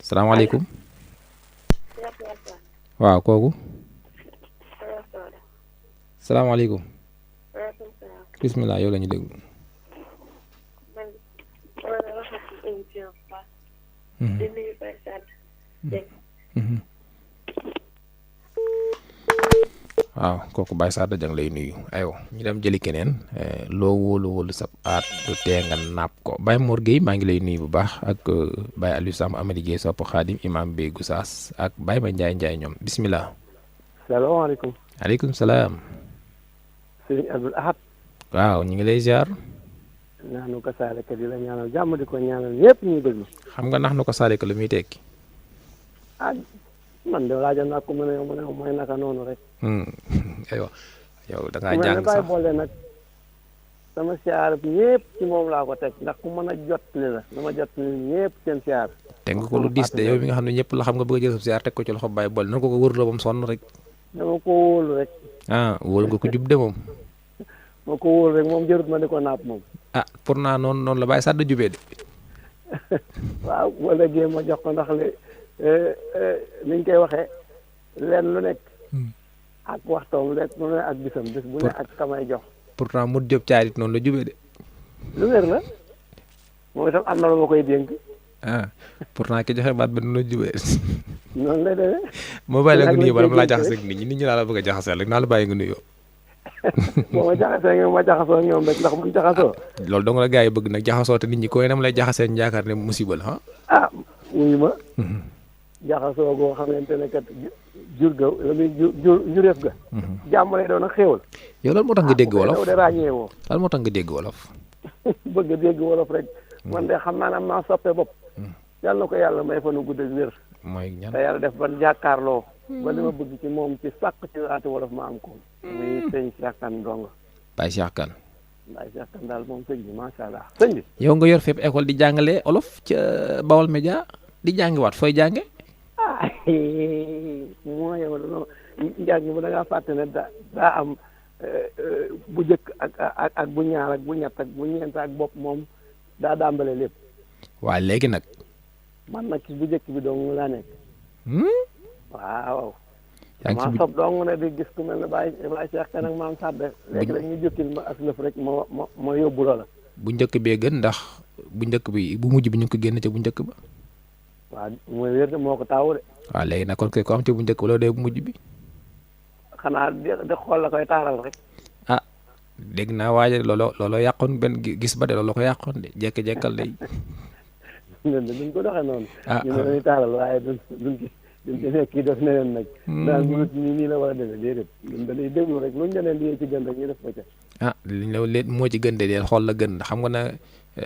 salaamaaleykum waaw kooku salaamaaleykum bismillah yow la ñu déglu waaw kooku Baye Sada Dieng lay nuyu aywa ñu dem jëli keneen loo wóolu sab aat du tee nga napp ko Baye Mor Gueye maa ngi lay nuyu bu baax ak Baye Aliou Samb Amady Gueye sopp Xaadim imam Bey Goussaas ak Baye Ma Ndiaye ñoom bismillah. salaamaaleykum. aleykum salaam. Sëriñ Abdul Ahad. waaw ñu ngi lay ziar. nax nu ko saaleka di la ñaanal jàmm di ko ñaanal ñëpp ñuy déglu. xam nga nax nu ko saaleka lu muy tekki. ah man de laajoon naa ko mu ne mooy naka noonu rek. aywa yow da ngaa jàng sax boole nag sama siyaar ñëpp ci moom laa ko teg ndax ku mën a jotli la dama jotli ñëpp seen siyaar. teg nga ko lu diis de yow mi nga xam ne ñëpp la xam nga bëgg a jël sa siyaar teg ko ci loxo Baye boole na ko wërloo ba mu sonn rek. dama ko wóolu rek. wóolu nga ko jub de moom. ma ko wóolu rek moom jërut ma di ko napp moom. pour naa noonu la Baye Sada jubee de. waaw wala géem ma jox ko ndax niñ koy waxee leen lu nekk. ak waxtoom lekk lu ne ak bisam bis bu ne ak kamay jox. pourtant mu jóg caarit noonu la jubee de. lu wér la moom itam am na lu ma koy dénk. pourtant ki joxe baat ba noonu la jubee. noonu lay demee. moo bàyyi la nga nuyoo ba dama laa jaxase ak nit ñi laa la bëgg a jaxaseel rek naa la bàyyi nga nuyoo. boo ma jaxasee ñoom ma jaxasoo ñoom rek ndax buñ jaxasoo. loolu dong la gars yi bëgg nag jaxasoo te nit ñi koy nam lay jaxasee ñu yaakaar ne musiba la wuyu ma. jaxasoo goo xamante ne kat jur ga la muy jureef ga. jàmm lay doon ak xéewal. yow lan moo tax nga dégg wolof de ràññee woo. lan moo tax nga dégg wolof. bëgg a dégg wolof rek. man de xam naa ne am naa soppe bopp. yàlla na ko yàlla may fa nu gudd ak wér. mooy ñaan te yàlla def ban jàkkaarloo. ba li ma bëgg ci moom ci sàkk ci aati wolof ma am ko. muy sëñ Cheikh Kane Ndongo. Baye Cheikh Kane. Baye Cheikh Kane daal moom sëñ bi macha allah sëñ bi. yow nga yor fépp école di jàngale olof ca Bawol Média di jàngiwaat fooy jànge. moo yow dañoo njàng ba da ngaa fàtte ne daa am bu jëkk ak bu ñaar ak bu ñett ak bu ñeent ak bopp moom daa dàmbale lépp. waa léegi nag. man nag ci bu jëkk bi dong laa nekk. waaw. yaa ngi ci maa sob dong ne di gis ku mel ne Baye Cheikh Kane ak maam Sadde. léegi rek ñu jokkil ma as lëf rek ma yóbbu loola. bu njëkk bee gën ndax bu njëkk bi bu mujj bi ñu ngi ko génn ca bu njëkk ba. waaw mooy wér de moo ko taawu de. waaw léegi nag kon kay ko am ci bu njëkk ba loolu day bu mujj bi. xanaa di xool la koy taaral rek. ah dégg naa waaye looloo yàqoon benn gis ba de looloo ko yàqoon de jekk-jekkal de. ñun de duñ ko doxee noonu. ah ñu ne dañuy taaral waaye duñ ci nekk kii def neneen nag. daal bu nii la war a demee déedéet ñun dañuy déglu rek luñ deneen lii ci gën rek ñu def ko ca. ah liñ la leen moo ci gën de deel xool la gën xam nga ne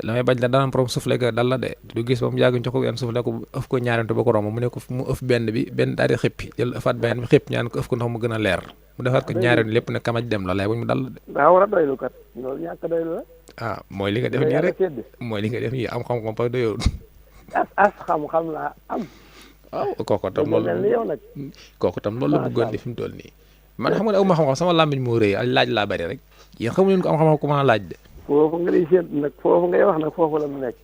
la may bañ la daan borom soufflé ko dal la de du gis ba mu yàgg ñu ko yan soufflé ko ëf ko ñaarante ba ko romb mu ne ko mu ëf benn bi benn daal di xippi jël ëfaat benn bi xëpp ñaan ko ëf ko ndax mu gën a leer mu defaat ko ñaareel lépp ne kamaj dem la lay buñ mu dal la de. daa war a doylu kat loolu ñàkk doylu la. ah mooy li nga def nii rek mooy li nga def nii am xam-xam pa doyoo. as xam-xam laa am. waaw kooku tam loolu mel ni yow nag. kooku tam loolu la bëggoon di fi mu toll nii. man xam nga ne aw ma xam-xam sama làmmiñ moo rëy ay laaj laa bari rek yéen xamu leen ko am xam-xam ku mën a laaj de. foofu nga lay seet nag foofu ngay wax nag foofu la mu nekk.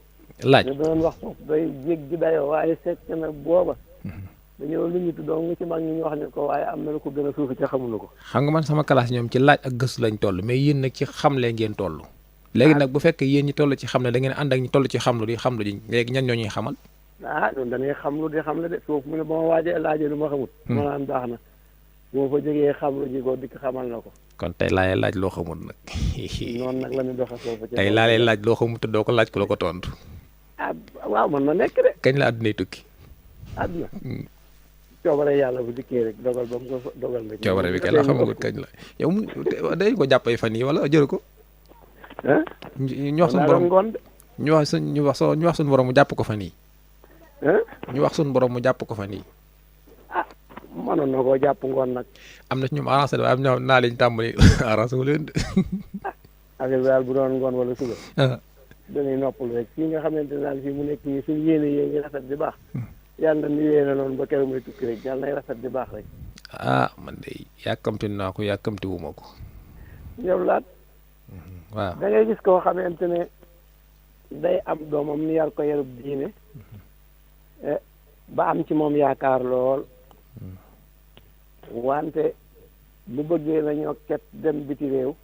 laaj ñu doon wax foofu day jéggi dayoo waaye fekk na booba. dañoo lu ñu tuddoo nga ci mag ñi ñu wax ñu ko waaye am na lu ko gën a suufi ca xamuñu ko. xam nga man sama classe ñoom ci laaj ak gëstu lañ toll mais yéen nag ci xamle ngeen toll. léegi nag bu fekkee yéen ñi toll ci xamle da ngeen ànd ak ñi toll ci xamlu di xamlu ji léegi ñan ñoo ñuy xamal. ah ñun dañuy xamlu di xamle de foofu mu ne ba ma waajee laajee lu ma xamut. ma naan baax na bu ma fa jógee xamlu ji ko dikk xamal na ko. kon tey laa laaj loo xamut nag. noonu nag la ñu doxee foofu. tey laa lay laaj loo xamut te doo ko laaj ku la ko tontu. ah waaw man na nekk de. kañ la àddunay tukki. àdduna. coobare yàlla bu dikkee rek dogal ba mu ko dogal rek. coobare bi kañ la xamagut kañ la yow mu day ko jàppay fan yi wala jël ko. ñu wax suñu borom ñu wax suñu borom mu jàpp ko fan yi. ñu wax suñu borom mu jàpp ko fan yi. ah mënoon na koo jàpp ngoon nag. am na ci ñoom arrangé waaye am na naa leen tàmbali arrangé wu leen de. affaire bi daal bu doon ngoon wala suba. dañuy noppalu rek fii nga xamante ne daal fii mu nekk nii suñu yéene yee ngi rafet di baax. yàlla na yéene noonu ba keroog muy tukki rek yàlla nay rafet di baax rek. ah man de yàkkamti naa ko yàkkamti wu ma ko. yow laat. waaw da ngay gis koo xamante ne day am doomam ni yar ko yarub diine. ba am ci moom yaakaar lool. wante bu bëggee la ñoo ket dem biti réew.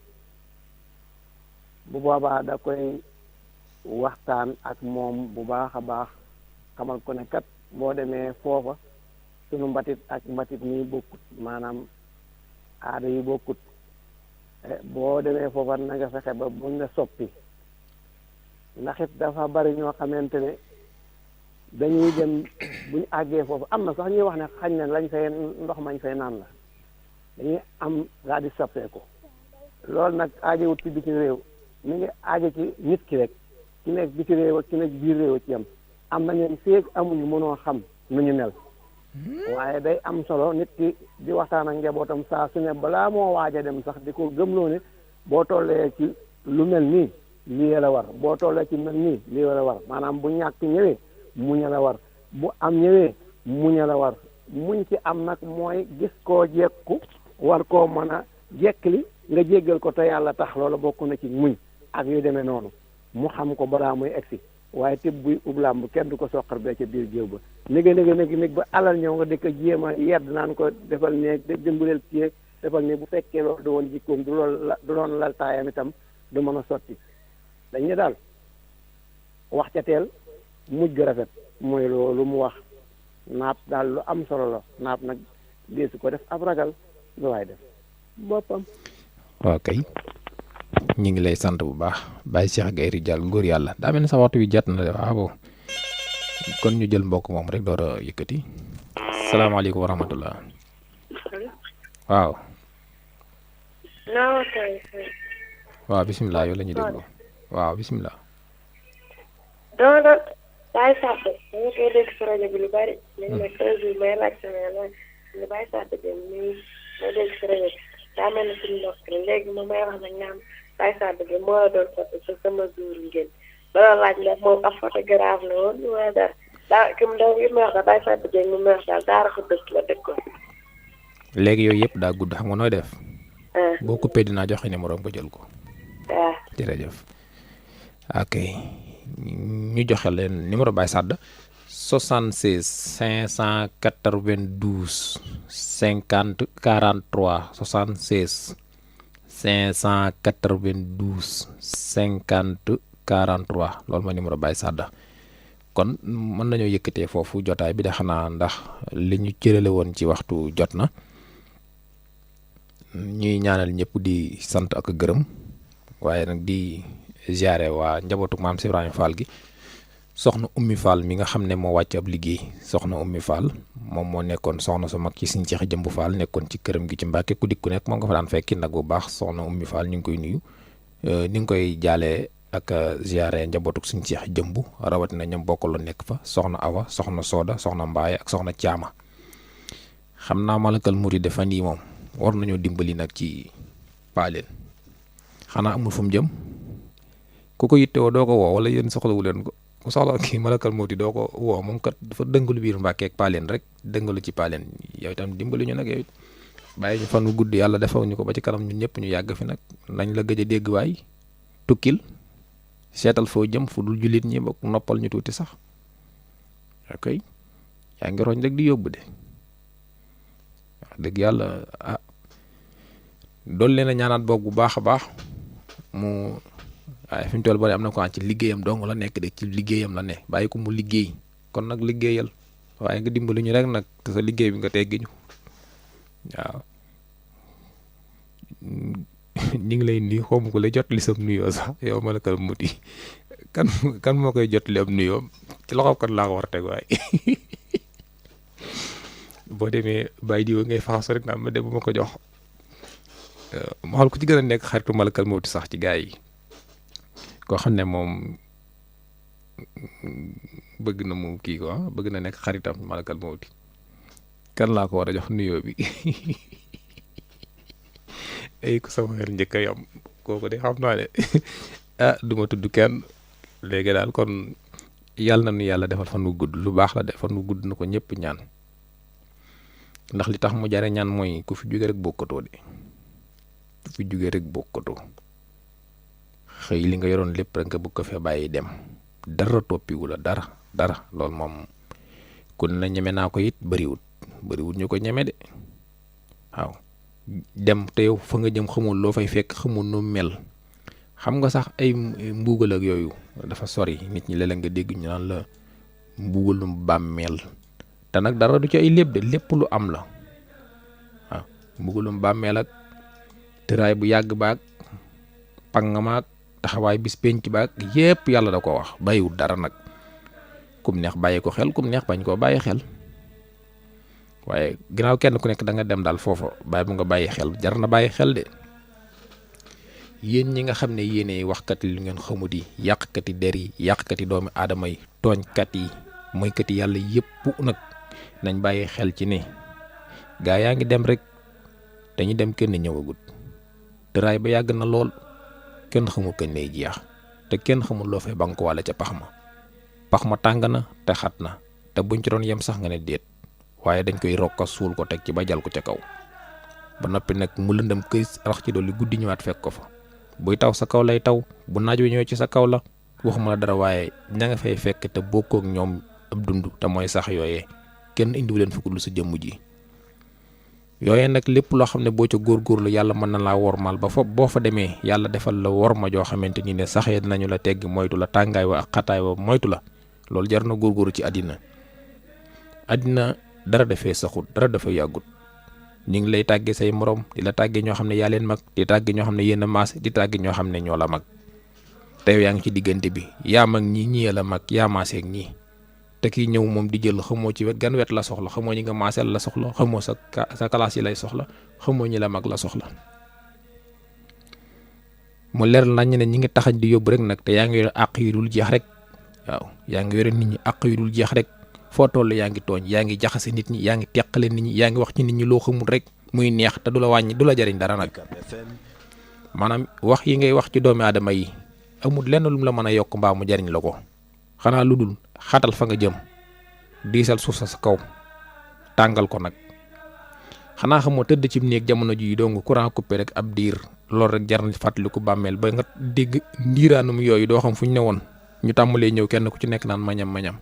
bu boobaa da koy waxtaan ak moom bu baax a baax xamal ko ne kat boo demee foofa sunu mbatit ak mbatit nii bokkut maanaam aada yi bokkut boo demee foofa na nga fexe ba buñ la soppi ndax it dafa bari ñoo xamante ne dañuy dem buñ àggee foofu am na sax ñuy wax ne xañ na lañ fay ndox mañ fay naan la dañuy am daa di soppeeku loolu nag aajowut ci biti réew mi ngi aajo ci nit ki rek ki nekk biti réew ak ki nekk biir réew ci yam am na ñoom feeg amuñu mënoo xam nu ñu mel waaye day am solo nit ki di waxtaan ak njabootam saa su ne balaa moo waaj a dem sax di ko gëmloo ne boo tollee ci lu mel nii lii la war boo tollee ci mel nii lii la war maanaam bu ñàkk ñëwee muñ la war bu am ñëwee muñ la war muñ ci am nag mooy gis koo jekku war koo mën a jekkli nga jéggal ko te yàlla tax loola bokk na ci muñ ak yu demee noonu mu xam ko balaa muy egsi waaye tëb buy ublamb kenn du ko soqar bee ca biir géew ba néeg ba alal ñëw nga di ko jéem a yedd naan ko defal néeg dimbaleel kii defal néeg bu fekkee loolu du woon jikkoom du doon lal taayam itam du mën a sotti dañuy daal wax ca teel mujj ga rafet mooy loolu mu wax naap daal lu am solo la naap nag deesu ko def ab ragal lu waay def boppam. waaw kay ñu ngi lay sant bu baax Baye Cheikh Gaye Ridial góor yàlla daa mel ne sa waxtu wi jot na de waaw kon ñu jël mbokk moom rek door a yëkkati salaamaaleykum wa rahmatullah waaw. waaw bisimilah yow la ñuy déglu waaw bisimilah. non non Baye Sadd dama koy dégg si rajo bi lu bari. léegi nag heure bii may laaj sama ne Baye Sadd bi may dégg si rajo bi daa mel ni suñu mbokk la léegi moom may wax nag ñaam Baye Sadd bi moo la doon photo sa sama jour ngeen ba doon laaj ndax moom ab photographe la woon wala dara daa ki mu daw yi may wax daal Baye Sadd bi mu may wax daal daara ko dëkk la dëkkoon. léegi yooyu yëpp daa gudd xam nga nooy def. boo coupé dinaa joxe numéro nga jël ko. waaw. jërëjëf. ok ñu joxe leen numéro Baye Sadd 76 592 50 43 76 592 50 43 loolu mooy numéro Baye Sadd kon mën nañoo yëkkatee foofu jotaay bi de xanaa ndax li ñu cërale woon ci waxtu jot na ñuy ñaanal ñëpp di sant ak gërëm waaye nag di ziare waa njabootu maam si Ibrahima Fall gi soxna Ummi Fall mi nga xam ne moo wàcc ab liggéey soxna Ummi Fall moom moo nekkoon soxna su mag ci Sëñ Cheikh Jëmbu Fall nekkoon ci këram gi ci Mbàkke ku dikk ku nekk moom nga fa daan fekki nag bu baax soxna Ummi Fall ñu ngi koy nuyu ni ngi koy jaalee ak ziare njabootu Sëñ Cheikh Jëmbu rawatina ñoom bokkaloon nekk fa soxna Awa soxna Soda soxna Mbaaye ak soxna Caama xam naa Malakal Mouride fan yii moom war nañoo dimbali nag ci paaleen xanaa amul fu mu jëm ku ko yittewoo doo ko woo wala yéen soxlawu leen ko ku soxla kii Malakal Mouride doo ko woo moom kat dafa dëngalu biir Mbàkke ak paaleen rek dëngalu ci paaleen yow itam dimbali ñu nag yow it bàyyi ñu fan wu gudd yàlla defal ñu ko ba ci kanam ñun ñëpp ñu yàgg fi nag nañ la gëj a dégg waay tukkil seetal foo jëm fu dul jullit ñi bokk noppal ñu tuuti sax ok yaa ngi roñ rek di yóbbu de wax dëgg yàlla ah dool leen a ñaanaat boog bu baax a baax mu waaye fi mu toll bari am na ko ci liggéeyam dong la nekk de ci liggéeyam la ne bàyyi ko mu liggéey kon nag liggéeyal waaye nga dimbali ñu rek nag te sa liggéey bi nga teggi ñu waaw ñu ngi lay nuyu xaw ma ko lay jot li sam nuyoo sax yow Malakal Mouride kan moo koy jot li am nuyoo ci loxo kan laa ko war a teg waaye boo demee bàyyi diwa ngay faxasu rek naa ma dem bu ma ko jox ma xool ku ci gën a nekk xaritu Malakal Mouride sax ci gaa yi koo xam ne moom bëgg na mu kii quoi bëgg na nekk xaritam Malakal Mouride kan laa ko war a jox nuyoo bi ay ku sama xel njëkk a yam kooku de xam naa ne ah du ma tudd kenn léegi daal kon yàlla na nu yàlla defal fan wu gudd lu baax la de fan wu gudd na ko ñëpp ñaan ndax li tax mu jare ñaan mooy ku fi jóge rek bokkatoo de ku fi jóge rek bokkatoo xëy li nga yoroon lépp rek nga bëgg ko fee bàyyi dem dara toppiwu la dara loolu moom kon na ñeme naa ko it bëriwut ñu ko ñeme de waaw dem te yow fa nga jëm xamul loo fay fekk xamul nu mel xam nga sax ay mbuugal ak yooyu dafa sori nit ñi léeg-léeg nga dégg ñu naan la mbuugalum bàmmeel te nag dara du ci ay lépp de lépp lu am la waaw mbuugalum bàmmeel ak tëraay bu yàgg baag pangamaak taxawaay bis penc baag yépp yàlla da ko wax bàyyiwul dara nag kum neex bàyyi ko xel kum neex bañ koo bàyyi xel waaye ginnaaw kenn ku nekk da nga dem daal foofa bàyyi bu nga bàyyi xel jar na bàyyi xel de yéen ñi nga xam ne yéenay waxkat yi lu ngeen xamut yi yàqkat yi der yi yàqkat yi doomi aadama yi tooñkat yi moykat yi yàlla yépp nag nañ bàyyi xel ci ne gaa yaa ngi dem rek dañuy dem kenn ñëwagut tëraay ba yàgg na lool kenn xamul kañ lay jeex te kenn xamul loo fay banko walla ca pax ma tàng na te xat na te buñ ci doon yem sax nga ne déet waaye dañ koy rokka suul ko teg ci ba jal ko ca kaw ba noppi nag mu lëndëm këy rax ci dolli guddi ñëwaat fekk ko fa buy taw sa kaw lay taw bu naaj wi ñëwee ci sa kaw la waxuma la dara waaye ña nga fay fekk te bokkook ñoom ab dund te mooy sax yooyee kenn indiwu leen fukk lu sa jëmm ji yooyee nag lépp loo xam ne boo ca góorgóorlu yàlla mën na laa wormaal ba fa boo fa demee yàlla defal la worma joo xamante ni ne saxee dinañu la tegg moytu la tàngaay wa ak xataay wa moytu la loolu jar na góorgóorlu ci àddina dara dafee saxut dara dafa yàggut ñu ngi lay tàggee say morom di la tàggee ñoo xam ne yaa leen mag di tàggee ñoo xam ne yéen a maas di tàggee ñoo xam ne ñoo la mag te yow yaa ngi ci diggante bi yaa mag ñii ñii la mag yaa maaseeg ñii te kii ñëw moom di jël xamoo ci gan wet la soxla xamoo ñi nga maaseel la soxla xamoo sa classe yi lay soxla xamoo ñi la mag la soxla mu leer nañ ne ñi ngi taxañ di yóbbu rek nag te yaa ngi yore àq yu dul jeex rek waaw yaa ngi yore nit ñi àq yu dul jeex rek foo toll yaa ngi tooñ yaa ngi jaxase nit ñi yaa ngi teqale nit ñi yaa ngi wax ci nit ñi loo xamul rek muy neex te du la wàññi du la jariñ dara nag maanaam wax yi ngay wax ci doomi aadama yi amul lenn lu mu la mën a yokk mbaa mu jariñ la ko xanaa lu dul xatal fa nga jëm diisal suuf sa kaw tàngal ko nag xanaa xamoo tëdd ci néeg jamono ji dong courant coupé rek ab diir loolu rek jar na fàttaliku bàmmeel ba nga dégg ndiiraanum yooyu doo xam fu ñu ne woon ñu tàmbalee ñëw kenn ku ci nekk naan mañam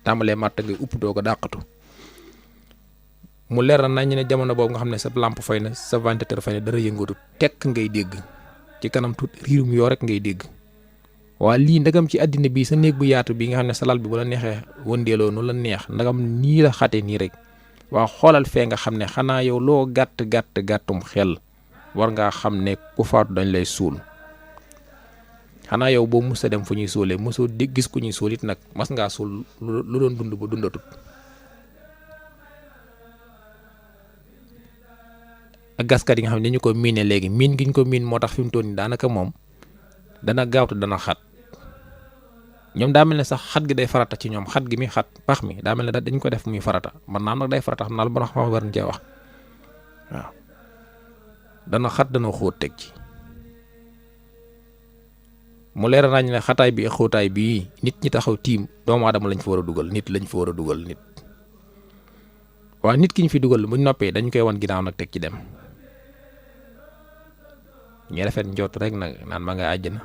tàmbalee màtt ngay upp doo ko dàqatu mu leer na nañ ne jamono boobu nga xam ne sa lampe fay na sa ventilateur fay na dara yëngatu tekk ngay dégg ci kanam tuut riirum yoo rek ngay dégg waa lii ndagam ci àddina bi sa néeg bu yaatu bi nga xam ne sa lal bi bu la neexee wëndeeloo nu la neex ndagam nii la xate nii rek waa xoolal fee nga xam ne xanaa yow loo gàttum xel war ngaa xam ne ku faatu dañ lay suul xanaa yow boo mus a dem fu ñuy suulee mosoo di gis ku ñuy suul it nag mas ngaa suul lu doon dund ba dundatut ak gaskat yi nga xam ne dañu ko miine léegi miin gi ñu ko miin moo tax fi mu toll nii daanaka moom dana gaawtu dana xat ñoom daa mel ne sax xat gi day farata ci ñoom xat gi mi xat pax mi daa mel ne dañ ko def muy farata man naam nag day farata xam naa lu ba xam war na cee wax waaw dana xat dana xóot teg ci mu leer nañ ne xataay bi ak xóotaay bii nit ñi taxaw tiim doomu aadama lañ fa war a dugal nit lañ fa war a dugal nit waaye nit ki ñu fi dugal buñ noppee dañ koy wan ginnaaw nag teg ci dem ñu rafet njot rek nag naan ma nga àjjana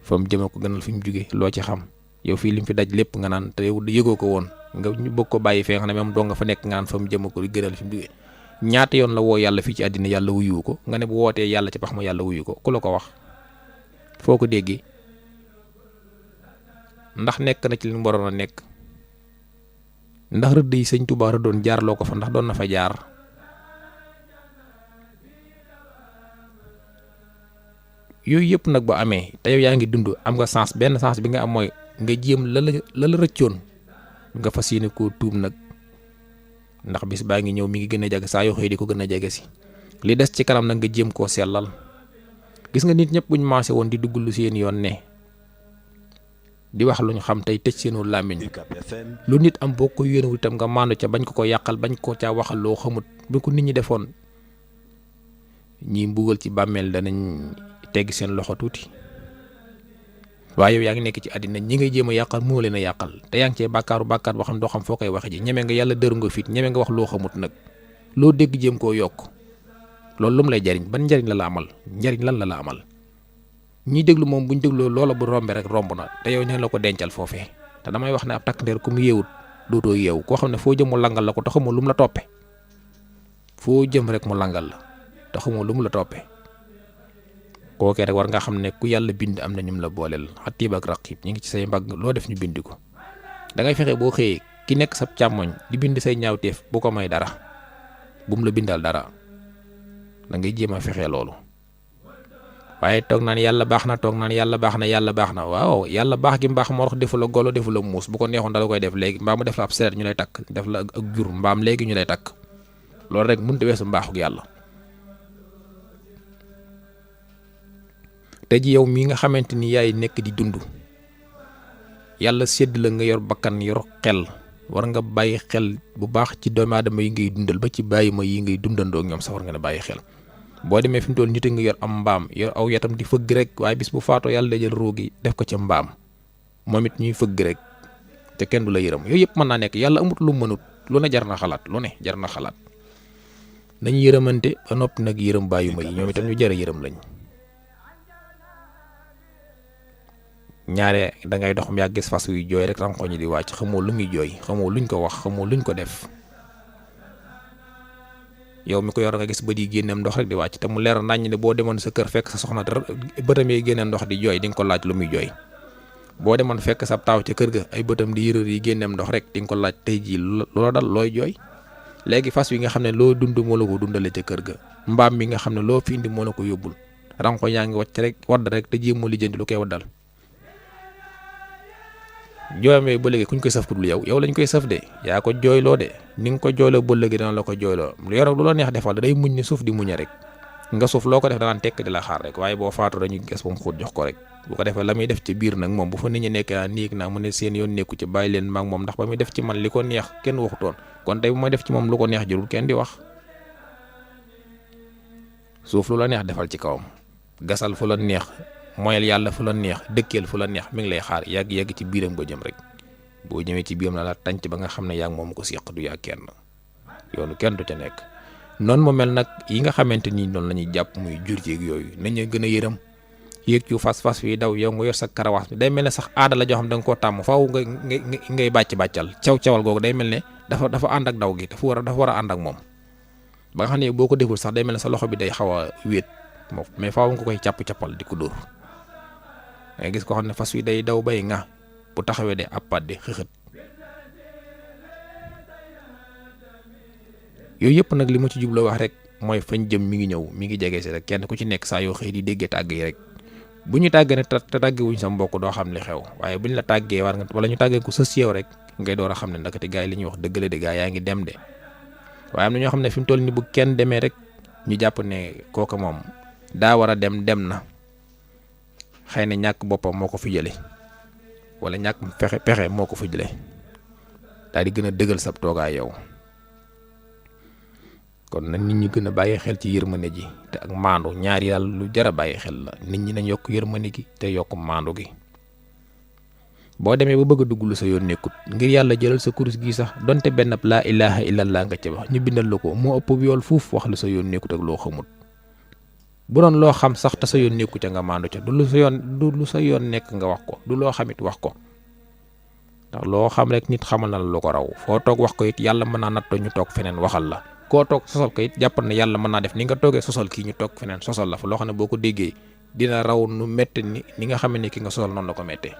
fa mu jëme ko gënal fi mu jóge loo ci xam yow fii lim fi daj lépp nga naan te yëgoo ko woon nga ñu bëgg ko bàyyi fee nga xam ne moom doo nga fa nekk nga naan fa mu jëme ko gënal fi mu jóge ñaata yoon la woo yàlla fii ci àddina yàlla wuyu ko nga ne bu wootee yàlla ci pax ma yàlla wuyu ko ku la ko wax foo ko déggee ndax nekk na ci li mu waroon a nekk ndax rëdd yi sëñ Tuubaa rëddoon jaar loo ko fa ndax doon na fa jaar yooyu yëpp nag ba amee te yow yaa ngi dund am nga sens benn sens bi nga am mooy nga jéem la la rëccoon nga fas yéene koo tuub nag ndax bis baa ngi ñëw mi ngi gën a jege saa yoo xëy di ko gën a jege si li des ci kanam nag nga jéem koo sellal gis nga nit ñëpp buñ maase woon di dugg lu seen yoon ne di wax lu ñu xam tey tëj seenu làmmiñ lu nit am boo ko yéenewul itam nga maandu ca bañ ko yàqal bañ ko caa waxal loo xamut bu ko nit ñi defoon ñi mbugal ci bàmmeel danañ teggi seen loxo tuuti waaye yow yaa ngi nekk ci àddina ñi ngay jéem a yàqal moo leen a yàqal te yaa ngi cee bàkkaar boo xam doo xam foo koy waxe ji ñeme nga yàlla dëru nga fit ñeme nga wax loo xamut nag loo dégg jéem koo yokk loolu lu mu lay jariñ ban njariñ la amal njariñ lan la amal ñiy déglu moom buñ dégloo loola bu rombe rek romb na te yow ña la ko dencal foofee te damay wax ne ab takk ndeer ku mu yeewut dootoo yeewu koo xam ne foo jëm mu langal la ko te xamoo lu mu la toppe foo jëm rek mu langal la te xamoo lu mu la toppe kookee rek war nga xam ne ku yàlla bind am na ñum la booleel xatiib ak raqib ñu ngi ci say mbagg loo def ñu bind ko da ngay fexe boo xëyee ki nekk sa càmmoñ di bind say ñaawteef bu ko may dara bu mu la bindal dara da ngay jéem a fexe loolu waaye toog naan yàlla baax na toog naan yàlla baax na yàlla baax na waaw yàlla baax gi mbaax moo tax defu la golo defu la muus bu ko neexoon dala koy def léegi mbaa mu def la ab sereet ñu lay takk def la ak jur mbaam léegi ñu lay takk loolu rek mënut a weesu mbaaxuk yàlla. te ji yow mii nga xamante ni yaay nekk di dund yàlla sédd la nga yor bakkan yor xel war nga bàyyi xel bu baax ci doomu aadama yi ngay dundal ba ci bàyyi ma yi ngay dundandoo ak ñoom sax war nga ne bàyyi xel. boo demee fi mu toll nit nga yor am mbaam yor aw yatam di fëgg rek waaye bis bu faatoo yàlla day jël roogi def ko ca mbaam moom it ñuy fëgg rek te kenn du la yërëm yooyu yëpp mën naa nekk yàlla amut lu mënut lu ne jar na xalaat lu ne jar na xalaat nañu yërëmante ba noppi nag yërëm bàyyi ma yi ñoom itam ñu jar a yërëm lañ. ñaare da ngay dox yaa gis fas yu jooy rek ranko ñi di wàcc xamoo lu muy jooy xamoo luñ ko wax xamoo luñ ko def. yow mi ko yor nga gis bët yi génneem ndox rek di wàcc te mu leer naññ ne boo demoon sa kër fekk sa soxna dara bëtam yi génneem ndox di jooy di nga ko laaj lu muy jooy boo demoon fekk sa taaw ca kër ga ay bëtam di yërër yi génneem ndox rek di nga ko laaj tey jii loola dal looy jooy. léegi fas wi nga xam ne loo dund moo la ko dundale ca kër ga mbaam mi nga xam ne loo fi indi moo la ko yóbbul ranko yaa ngi wàcc rek wadd rek te jéem moo lijjanti lu koy waddal jooyam yooyu ba léegi kuñ koy saf pour lu yow lañ koy saf de yaa ko jooyloo de ni nga ko jooyloo ba léegi dana la ko jooyloo yoroo lu la neex defal day muñ ni suuf di muñe rek nga suuf loo ko def danaan tekk di la xaar rek waaye boo faatu dañuy ges ba mu xóot jox ko rek bu ko defee la muy def ci biir nag moom bu fa nit ñi nekk naa niig naa mu ne seen yoon nekku ci bàyyi leen maag moom ndax ba muy def ci man li ko neex kenn waxutoon kon tey bu may def ci moom lu ko neex jurul kenn di wax suuf lu la neex defal ci kawam gasal fu la neex moyal yàlla fu la neex dëkkeel fu la neex mi ngi lay xaar yàgg ci biiram nga jëm rek boo ñëwee ci biiram na la tànc ba nga xam ne yaa ngi moom ko seq du yaa kenn yoonu kenn du ca nekk noonu mu mel nag yi nga xamante ni noonu la ñuy jàpp muy jur jéeg yooyu nañu gën a yërëm yéeg ci fas fii daw yow nga yor sa karawaas bi day mel ne sax aada la joo xam da nga koo tàmm faaw ngay bàccal cawal googu day mel ne dafa ànd ak daw gi dafa war a ànd ak moom ba nga xam ne boo ko deful sax day mel ne sa loxo bi day xaw a wéet moom mais faaw nga koy cappal di ko dóor ngay gis ko xam ne fas wi day daw bay nga bu taxawee day appat di xëxët yooyu yëpp nag li ma ci jubloo wax rek mooy fañ jëm mi ngi ñëw mi ngi jege si rek kenn ku ci nekk saa yoo xëy di déggee tàgg yi rek bu ñu tàggee ne te tàggee wuñ sa mbokk doo xam li xew waaye buñ la tàggee war nga wala ñu tàggee ko sës yow rek ngay door a xam ne ndakati gaa yi li ñuy wax dëgg la de gaa yaa ngi dem de waaye am na ñoo xam ne fi mu toll ni bu kenn demee rek ñu jàpp ne kooka moom daa war a dem na xëy na ñàkk boppam moo ko fi jële wala ñàkk pexe moo ko fi jële daal di gën a dëggal sab toogaay yow kon nag nit ñi gën a bàyyi xel ci yërmande ji te ak maandu ñaari yàlla lu jar a bàyyi xel la nit ñi nañ yokk yërmande gi te yokk maandu gi boo demee ba bëgg a dugg lu sa yoon nekkut ngir yàlla jëlal sa kurus gi sax donte benn laa ilaha illallah nga ca wax ñu bindal la ko moo ëpp yool fuuf wax lu sa yoon nekkut ak loo xamut bu doon loo xam sax te sa yoon nekku ca nga maandu ca du lu sa yoon nekk nga wax ko du loo xamit wax ko ndax loo xam rek nit xamal na la lu ko raw foo toog wax ko it yàlla mën naa nattoo ñu toog feneen waxal la koo toog sosal ko it jàppal ne yàlla mën naa def ni nga toogee sosal kii ñu toog feneen sosal la fa loo xam ne boo ko déggee dina raw nu métti ni nga xam ne ki nga sosal noonu la ko méttee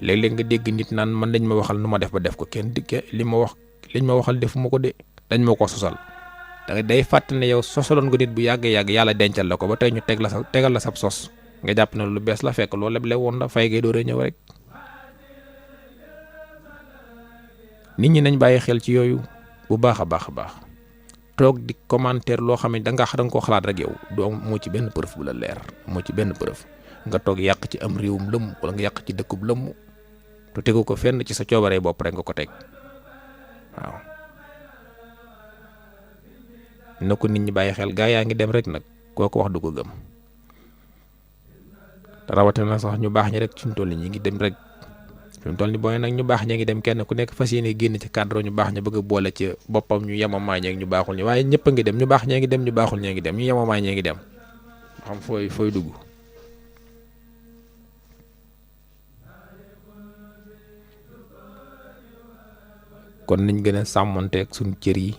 léeg-léeg nga dégg nit naan man dañ ma waxal nu ma def ba def ko kenn liñ ma waxal defuma ko de dañ ma ko sosal day fàtte ne yow sosaloon nga nit bu yàgg yàlla dencal la ko ba tey ñu tegal la sab sos nga jàpp ne lu bees la fekk loolu lépp la woon la fay ngay door a ñëw rek nit ñi nañ bàyyi xel ci yooyu bu baax a baax toog di commentaire loo xam ne da nga ko xalaat rek yow doo moo ci benn preuve bu la leer moo ci benn preuve nga toog yàq ci am réewum lëmm wala nga yàq ci dëkkub lëmm te tegu ko fenn ci sa coobaree bopp rek nga ko teg waaw na ko nit ñi bàyyi xel gaa yaa ngi dem rek nag koo ko wax du ko gëm te rawatina sax ñu baax ñi rek fi mu toll ñi ngi dem rek fi mu toll ni booy nag ñu baax ñi ngi dem kenn ku nekk fas yéene génn ci cadre ñu baax ña bëgg a boole ci boppam ñu yemamaay ñeeg ñu baaxul ñi waaye ñëpp a ngi dem ñu baax ñee ngi dem ñu baaxul ñee ngi dem ñu yemamaay ñee ngi dem xam fooy dugg kon nañ gën a sàmmonteeg suñu cër yi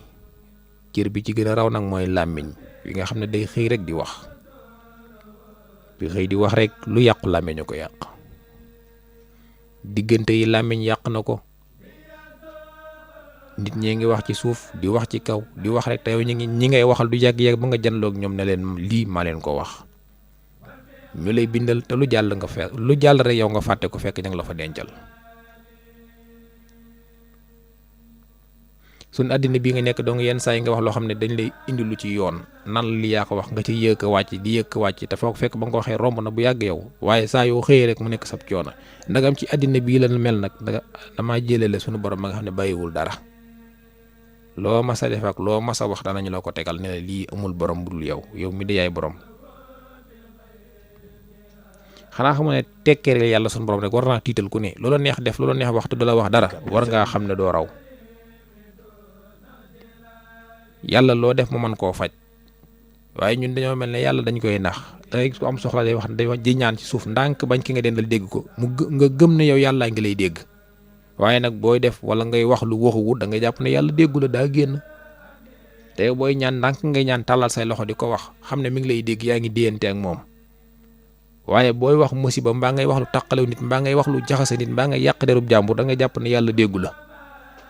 cër bi ci gën a raw nag mooy làmmiñ bi nga xam ne day xëy rek di wax bi xëy di wax rek lu yàqu làmmiñ ko yàq diggante yi làmmiñ yàq na ko nit ñee ngi wax ci suuf di wax ci kaw di wax rek te yow ñi ngay waxal du yàgg-yàgg ba nga janloog ñoom ne leen lii maa leen ko wax ñu lay bindal te lu jàll rek yow nga fàtte ko fekk ña ngi la fa dencal suñ àddina bii nga nekk dong yenn saa yi nga wax loo xam ne dañ lay indi lu ci yoon nan li yaa ko wax nga ci yëkk wàcc di yëkk wàcc te foog fekk ba nga ko waxee romb na bu yàgg yow waaye saa yoo xëyee rek mu nekk sab coono ndagam ci àddina bii la mel nag damaa jëlale suñu borom ba nga xam ne bàyyiwul dara loo mas a def ak loo mas a wax danañu la ko tegal ne lii amul borom budul yow mi di yaay borom xanaa xamu ne tekkeere yàlla suñu borom rek war naa tiital ku ne loola neex def loola neex wax te du la wax dara war ngaa xam ne doo raw yàlla loo def mu mën koo faj waaye ñun dañoo mel ne yàlla dañ koy nax dangay su am soxla day wax di ñaan ci suuf ndànk bañ ki nga dendal dégg ko nga gëm ne yow yàllaa ngi lay dégg waaye nag booy def wala ngay wax lu waxuwut da ngay jàpp ne yàlla déggu la daa génn te booy ñaan ndànk ngay ñaan tàllal say loxo di ko wax xam ne mi ngi lay dégg yaa ngi déyante ak moom waaye booy wax musiba mbaa ngay wax lu taqalew nit mbaa ngay wax lu jaxase nit mbaa ngay yàq derub jàmbur da ngay jàpp ne yàlla déggu la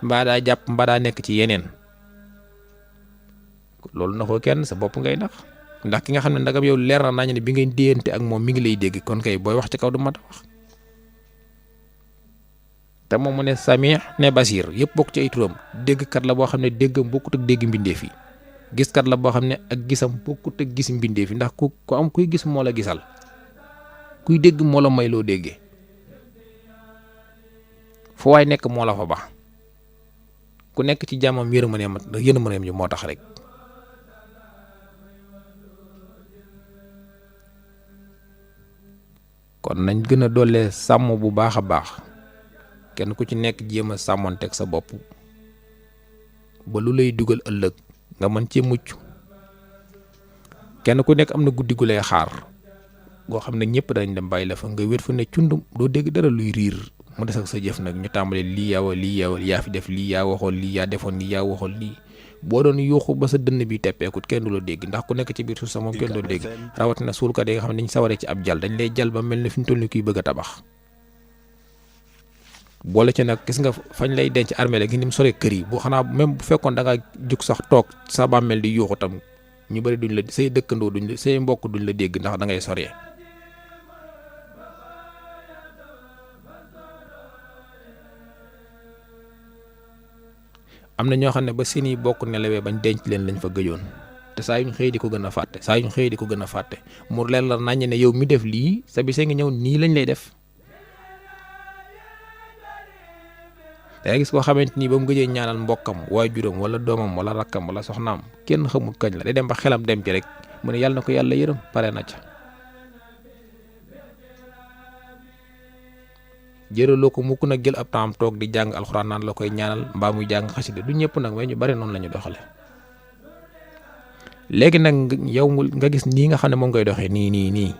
mbaa daa nekk ci yeneen loolu na ko kenn sa bopp ngay ndax ki nga xam ne ndagam yow leer na nañu ne bi ngay déyante ak moom mi ngi lay dégg kon kay booy wax ci kaw du mat a wax te moom mu ne Sami ne Basir yëpp bokk ci ay turam déggkat la boo xam ne déggam bokkut ak dégg mbindeef yi giskat la boo xam ne ak gisam bokkut ak gis mbindeef yi ndax ku am kuy gis moo la gisal kuy dégg moo la may loo déggee fu waay nekk moo la fa baax ku nekk ci jàmmam yërmandeem ji moo tax rek. kon nañ gën a doole sàmm bu baax a baax kenn ku ci nekk jéem a sàmmonteeg sa bopp ba lu lay dugal ëllëg nga mën cee mucc. kenn ku nekk am na guddi gu lay xaar goo xam ne ñëpp dañ dem bàyyi la fa nga wér fa ne cundum doo dégg dara luy riir mu des ak sa jëf nag ñu tàmbalee lii yaa fi def lii yaa waxoon lii yaa defoon lii yaa waxoon lii boo doon yuuxu ba sa dënn bi teppeekut kenn du la dégg ndax ku nekk ci biir suuf sa moom kenn du la dégg rawatina suulkat yi nga xam ne dañ sawaree ci ab jal dañ lay jal ba mel ne fi ñu toll ni kuy bëgg a tabax. boole ci nag gis nga fañ lay denc armée la gi ni mu sore kër yi bu xanaa même bu fekkoon da nga jug sax toog sa bàmmeel di yuuxu tam ñu bari duñ la say dëkkandoo duñ la say mbokk duñ la dégg ndax da ngay soree. am na ñoo xam ne ba seeni bokk nelawee bañ denc leen lañ fa gëjoon te saa yuñ xëy di ko gën a fàtte mu leer la naññ ne yow mi def lii sa bise nga ñëw nii lañ lay def. dangay gis koo xamante ni ba mu gëjee ñaanal mbokkam waajuram wala doomam wala rakkam wala soxnaam kenn xamul kañ la day dem ba xelam dem ci rek mu ne yàlla na ko yàlla yërëm pare na ca. jëraloo ko mukk nag jël ab temps toog di jàng alxuraan naan la koy ñaanal mbaa muy jàng xasida du ñëpp nag mais ñu bari noonu la ñu doxale léegi nag yow nga gis nii nga xam ne moom ngay doxee nii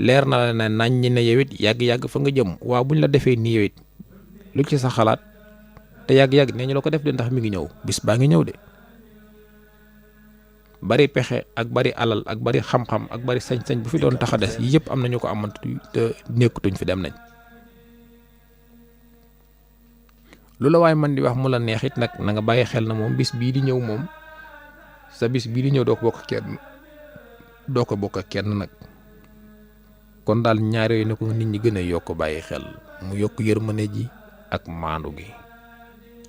leer na la ne nañ ñi ne yow it yàgg-yàgg fa nga jëm waaw buñ la defee nii yow it lu ci sa xalaat te yàgg-yàgg nee ñu la ko def de ndax mi ngi ñëw bis baa ngi ñëw de. bari pexe ak bari alal ak bari xam-xam ak bari sañ-sañ bu fi doon tax a des yëpp am nañu ko amant te nekkutuñ fi dem nañ. lu la waaye man di wax mu la neex it nag na nga bàyyi xel na moom bis bii di ñëw moom sa bis bii di ñëw doo ko bokk ak kenn nag. kon daal ñaar yooyu na ko nit ñi gën a yokk bàyyi xel mu yokk yërmande ji ak maandu gi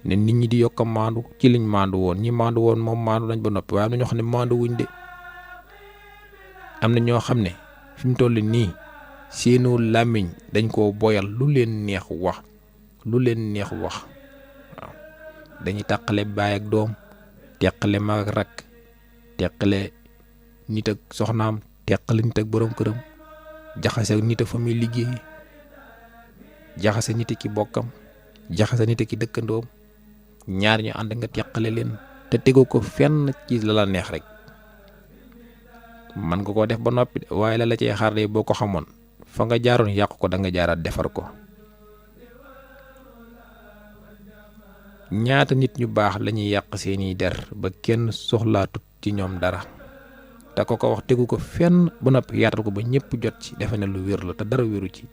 ne nit ñi di yokk maandu ci liñ maandu woon ñi maandu woon moom maandu nañ ba noppi waaye am na ñoo xam ne maandu wuñ de. am na ñoo xam ne fi mu toll nii seenu làmmiñ dañ koo boyal lu leen neex wax waaw dañuy tàqale baay ak doom teqale mag ak rakk teqale nit ak soxnaam teqale nit ak borom këram jaxase nit ak famille liggéey jaxase nit ki bokkam jaxase nit ki dëkkandoom ñaar ñu ànd nga teqale leen te tegoo ko fenn ci la la neex rek man nga koo def ba noppi waaye la cay xaar de boo ko xamoon fa nga jaaroon yàq ko da nga jaaraat defar ko. ñaata nit ñu baax lañuy yàq seeni der ba kenn soxlaatut ci ñoom dara te ko wax tegu ko fenn ba noppi yaatal ko ba ñëpp jot ci defe ne lu wér la te dara wéru ci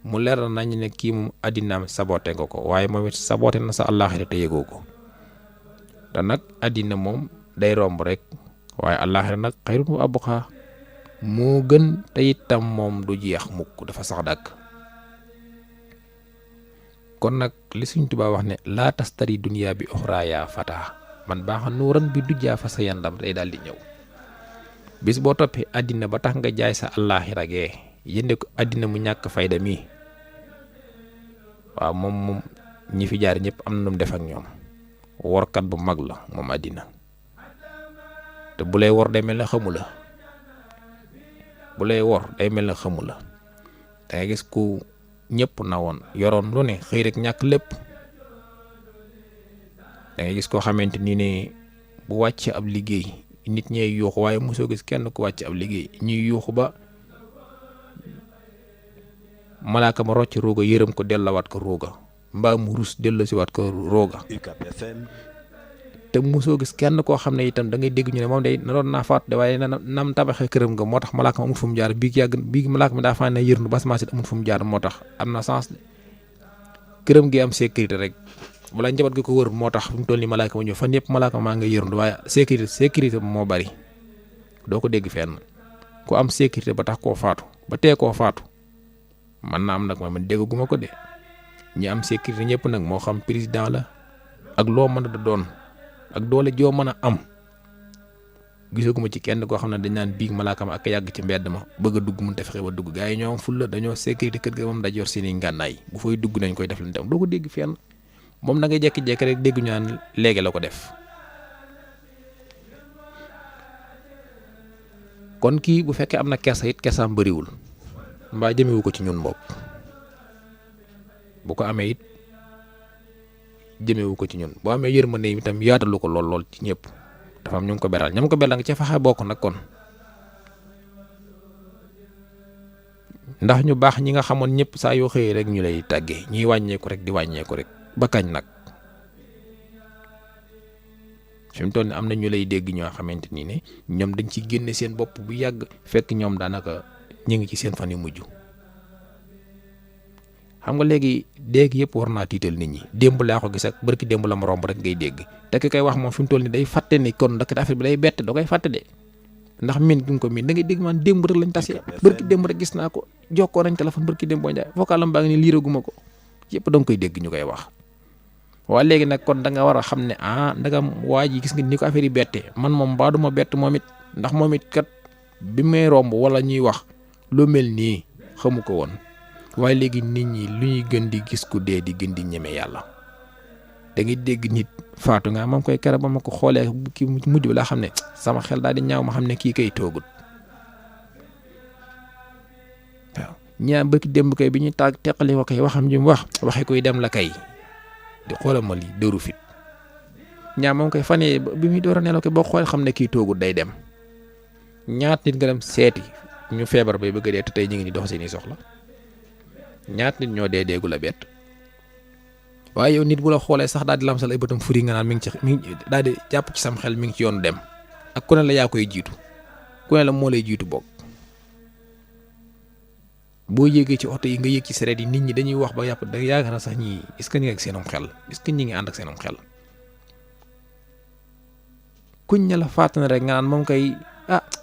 mu leer nañ ne kii moom àddinaam saboté nga ko waaye moom it saboté na sa àllaaxira te yëgoo ko te nag àddina moom day romb rek waaye àllaaxira nag xayrun wa abqaa moo gën te itam moom du jeex mukk dafa sax dàkk. kon nag li Sëriñ Tuubaa wax ne laa tastari dunya bi uxraa yaa fataa man baaxa nuuran bi du jaa fa sa yandam day daal di ñëw bis boo toppee àddina ba tax nga jaay sa àllaaxira gee yënde ko àddina mu ñàkk fayda mii waaw moom ñi fi jaar ñëpp am na nu mu def ak ñoom workat bu mag la moom àddina te bu lay wor day mel ne xamu la da ngay gis ku ñëpp na woon yoroon lu ne xëy rek ñàkk lépp da ngay gis koo xamante ni ne bu wàcc ab liggéey nit ñee yuuxu waaye mosoo gis kenn ku wàcc ab liggéey ñuy yuuxu ba malaaka ma rocc rooga yërëm ko dellawaat ko rooga mbaa mu rus dellasiwaat ko rooga te mosoo gis kenn koo xam ne itam da ngay dégg ñu ne moom day na doon naa faat de waaye nam tabaxee këram nga moo tax malaaka ma amul fu mu jaar bii malaaka mi daa faa ne yërndu basement si amul fu mu jaar moo tax am na sens këram gi am sécurité rek wala njaboot gi ko wër moo tax fi mu toll nii malaaka ma ñëw fan yëpp malaaka maa nga yërndu waaye sécurité moo bari doo ko dégg fenn ku am sécurité ba tax koo faatu ba tee koo faatu man na am nag man dégguma ko de ñi am sécurité ñëpp nag moo xam président la ak loo mën a doon ak doole joo mën a am gisaguma ci kenn koo xam ne dañ naan biig malaaka ma ak yàgg ci mbedd ma bëgg a dugg mënut a fexe ba dugg gars yi ñoo am fulla dañoo sécurité kër ga moom daj yor seeni ngànnaay bu fay dugg nañ koy def lañ tam doo ko dégg fenn moom da ngay jékki-jékki rek dégg ñu naan léegi la ko def. kon kii bu fekkee am na kersa it kersaam bëriwul mbaa jëmewu ko ci ñun bopp bu ko amee it jëmewu ko ci ñun boo amee yërmande itam yaatalu ko lool ci ñëpp dafa am ñu ngi ko beral ñam ko beral nga ca faxe bokk nag kon ndax ñu baax ñi nga xamoon ñëpp saa yoo xëyee rek ñu lay tàggee ñuy wàññeeku rek di wàññeeku rek ba kañ nag fi mu toll ni am na ñu lay dégg ñoo xamante ni ne ñoom dañ ci génne seen bopp bu yàgg fekk ñoom daanaka ñu ngi ci seen fan yu mujj xam nga léegi dégg yëpp war naa tiital nit ñi démb laa ko gis ak barki démb la ma romb rek ngay dégg te ki koy wax moom fi mu toll ni day fàtte ni kon ndakate affaire bi day bett da koy fàtte de ndax min gi nga ko miin da ngay dégg man démb rek lañ tase barki démb rek gis naa ko jokkoo nañ téléphone barki démb boo njaay vocalam baa ngi ni liiraguma ko yëpp da nga koy dégg ñu koy wax waa léegi nag kon da nga war a xam ne ndagam waa ji gis nga ni ko affaire yi bettee man moom mbaa duma bett moom it ndax moom it kat bi may romb wala ñuy wax lu mel nii xamu ko woon waaye léegi nit ñi lu ñuy gën di gis ku dee di gën di ñeme yàlla da ngay dégg nit faatu nga moom koy kere ba ma ko xoolee ki mujj bi laa xam ne sama xel daal di ñaaw ma xam ne kii kay toogut waaw ñaa bëgg démb kay bi ñuy teqali ko kay waxam ji mu wax waxe koy dem la kay di xoolal ma lii dëru fit ñaa moom koy fanee bi muy door a nelaw ko boo xool xam ne kii toogut day dem ñaat nit nga dem seeti ñu feebar bay bëgg a dee te tey ñu ngi ni dox seeni soxla ñaat nit ñoo dee déegu la bett waaye yow nit bu la xoolee sax daal di lamsal ay bëtam furi nga naan mi ngi daal di jàpp ci sam xel mi ngi ci yoonu dem ak ku ne la yaa koy jiitu ku ne la moo lay jiitu bokk boo yéegee ci oto yi nga yéeg ci sareet yi nit ñi dañuy wax ba yàpp da yaakaar na sax ñii est-ce que ñi ngi ak seenum xel est-ce que ñi ngi ànd ak seenum xel kuñ ne la faat na rek nga naan moom koy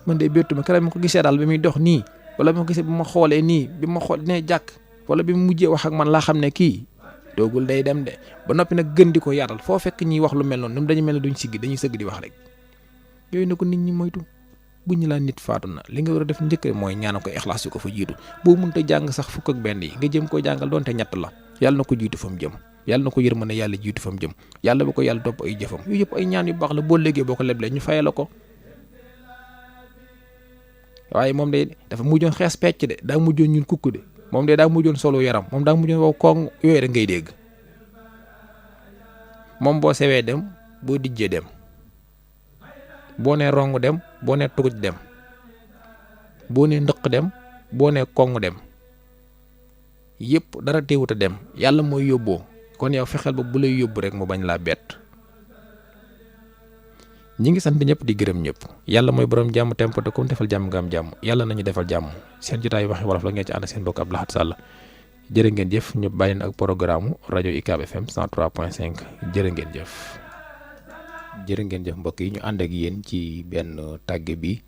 man de bettu ma keroog ma ko gisee daal bi muy dox nii wala bi ma ko gisee bi ma xoolee nii bi ma xool nee jàkk wala bi mu mujjee wax ak man laa xam ne kii doogul day dem de ba noppi nag gën di ko yaatal foo fekk ñuy wax lu mel noonu ñoom dañu mel ne duñ siggi dañuy sëgg di wax rek yooyu na ko nit ñi moytu bu ñu laa nit faatu na li nga war a def njëkk mooy ñaana ko ixlaas yu ko fa jiitu boo mënta jàng sax fukk ak benn yi nga jëm koo jàngal doonte ñett la yàlla na ko jiitu fa mu jëm yàlla na ko yërmande yàlla jiitu fa mu jëm yàlla bu ko yàlla topp ay jëfam yooyu yëpp ay ñaan yu baax la boo léegee boo ko leblee ñu fayee la ko waaye moom de dafa mujjoon xees pecc de daa mujjoon ñun kukk de moom de daa mujjoon solo yaram moom daa mujjoon wow koŋ yooyu rek ngay dégg moom boo sewee dem boo dijjee dem boo nee rong dem boo nee tuguj dem boo nee ndëq dem boo nee koŋ dem yëpp dara teewut a dem yàlla mooy yóbboo kon yow fexeel ba bu lay yóbbu rek mu bañ laa bett ñi ngi sant ñëpp di gërëm ñëpp yàlla mooy borom jàmm tempo te comme defal jàmm nga am jàmm yàlla nañu defal jàmm seen jotaay waxi wolof la ngeen ci ànd seen bokk Abdou Lahad Sall jërë ngeen jëf ñu bàyyi ak programme rajo UCAB FM 103.5 jërë ngeen jëf. jërë ngeen jëf mbokk yi ñu ànd ak yéen ci benn tàgge bi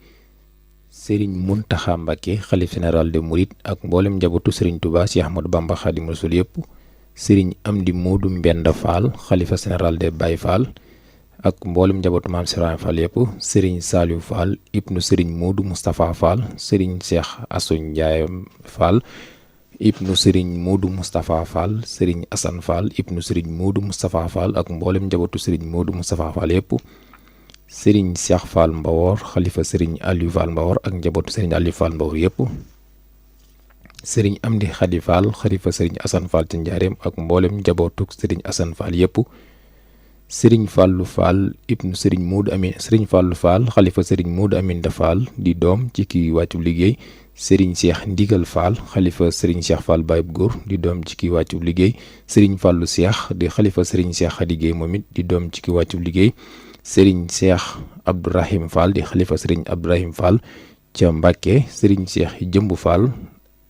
Serigne Mountakha Mbacké xalif général de Mouride ak mboolem njabootu Serigne Touba Cheikh Ahmadou Bamba Khadim Rasoul yëpp Serigne Amdi Modou Mbenda Fall xalifa général de Baye Fall ak mboolem njabootu Maam Serigne Fall yëpp Serigne Saliou Fall ibnu Serigne Modou Moustapha Fall Serigne Cheikh Assou Ndiaye Fall ibnu Serigne Modou Moustapha Fall Serigne Assane Fall ibnu Serigne Modou Moustapha Fall ak mboolem njabootu Serigne Modou Moustapha Fall yëpp Serigne Cheikh Fall Mbawor xalifa Serigne Aliou Fall Mbawor ak njabootu Serigne Aliou Fall Mbawor yëpp Serigne Amdi Khady Fall xalifa Serigne Assane Fall ci Njaareem ak mboolem njabootu Serigne Assane Fall yëpp Serigne Fallou Fall ibnu Serigne Modou Amin Serigne Fallou Fall xalifa Serigne Modou Aminta Fall di doom ci kii wàccu liggéey Serigne Cheikh Ndigal Fall xalifa Serigne Cheikh Fall Bayib Góor di doom ci ki wàccu liggéey Serigne Fallou Cheikh di xalifa Serigne Cheikh Khady Gueye moom it di doom ci ki wàccu liggéey Serigne Cheikh Abdourahim Fall di xalifa Serigne Abdourahim Fall ca Mbàkke Serigne Cheikh Jëmbu Fall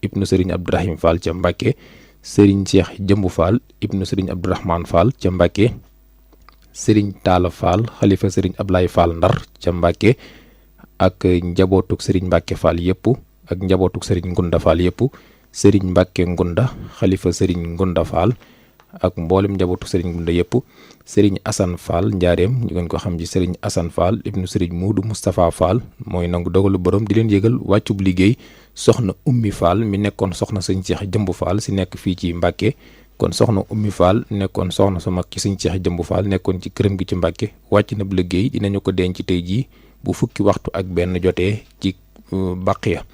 ibnu Serigne Abdourahim Fall ca Mbàkke Serigne Cheikh Jëmbu Fall ibnu Serigne Abdourahman Fall ca Mbàkke Serigne Talla Fall xalifa Serigne Ablaye Fall Ndar ca Mbàkke ak njabootuk Serigne Mbàkke Fall yëpp ak njabootuk Serigne Ngunda Fall yëpp Serigne Mbàkke Ngunda xalifa Serigne Ngunda Fall ak mboolem njabootuk Serigne Ngunda yëpp Serigne Assane Fall Njaareem ñu gën ko xam ci Serigne Assane Fall ibnu Serigne Modou Moustapha Fall mooy nangu dogalu borom di leen yëgal wàccub liggéey soxna Ummi Fall mi nekkoon soxna Serigne Cheikh Jëmbu Fall si nekk fii ci Mbàkke kon soxna Ummi Fall nekkoon soxna su mag ci Serigne Cheikh Jëmbu Fall nekkoon ci këram gi ci Mbàkke wàcc na bu liggéey dinañu ko denc tey jii bu fukki waxtu ak benn jotee ci Baqiya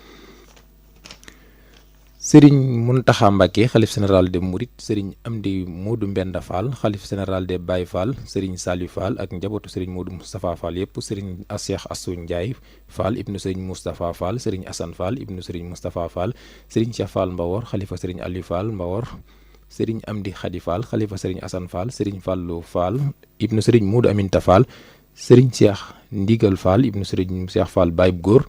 sëriñ Muntaxa Mbàkke xalif général des Mourides sëriñ Amdi Moodu Mbenda Fall xalif général des Baye Fall sëriñ Saliou Fall ak njabootu sëriñ Moodu Moustapha Fall yëpp sëriñ Cheikh Assou Ndiaye Fall ibnu sëriñ Moustapha Fall sëriñ Assane Fall ibnu sëriñ Moustapha Fall sëriñ Cheikh Fall Mbawor xalifa sëriñ Aliou Fall Mbawor sëriñ Amdi Khady Fall xalifa sëriñ Assane Fall sëriñ Fallou Fall ibnu sëriñ Moodu Aminta Fall sëriñ Cheikh Ndigal Fall ibnu sëriñ Cheikh Fall Baye Góor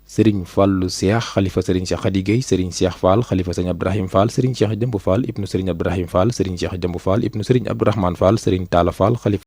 sëriñ Fallu Cheikh xalifa sëriñ Cheikh Khady Gueye sëriñ Cheikh Fall xalifa sëriñ Abdourahim Fall sëriñ Cheikh Jëmb Fall ibnu sëriñ Abdourahim Fall sëriñ Cheikh Jëmb Fall ibnu sëriñ Abdourahmane Fall sëriñ Talla Fall xalifa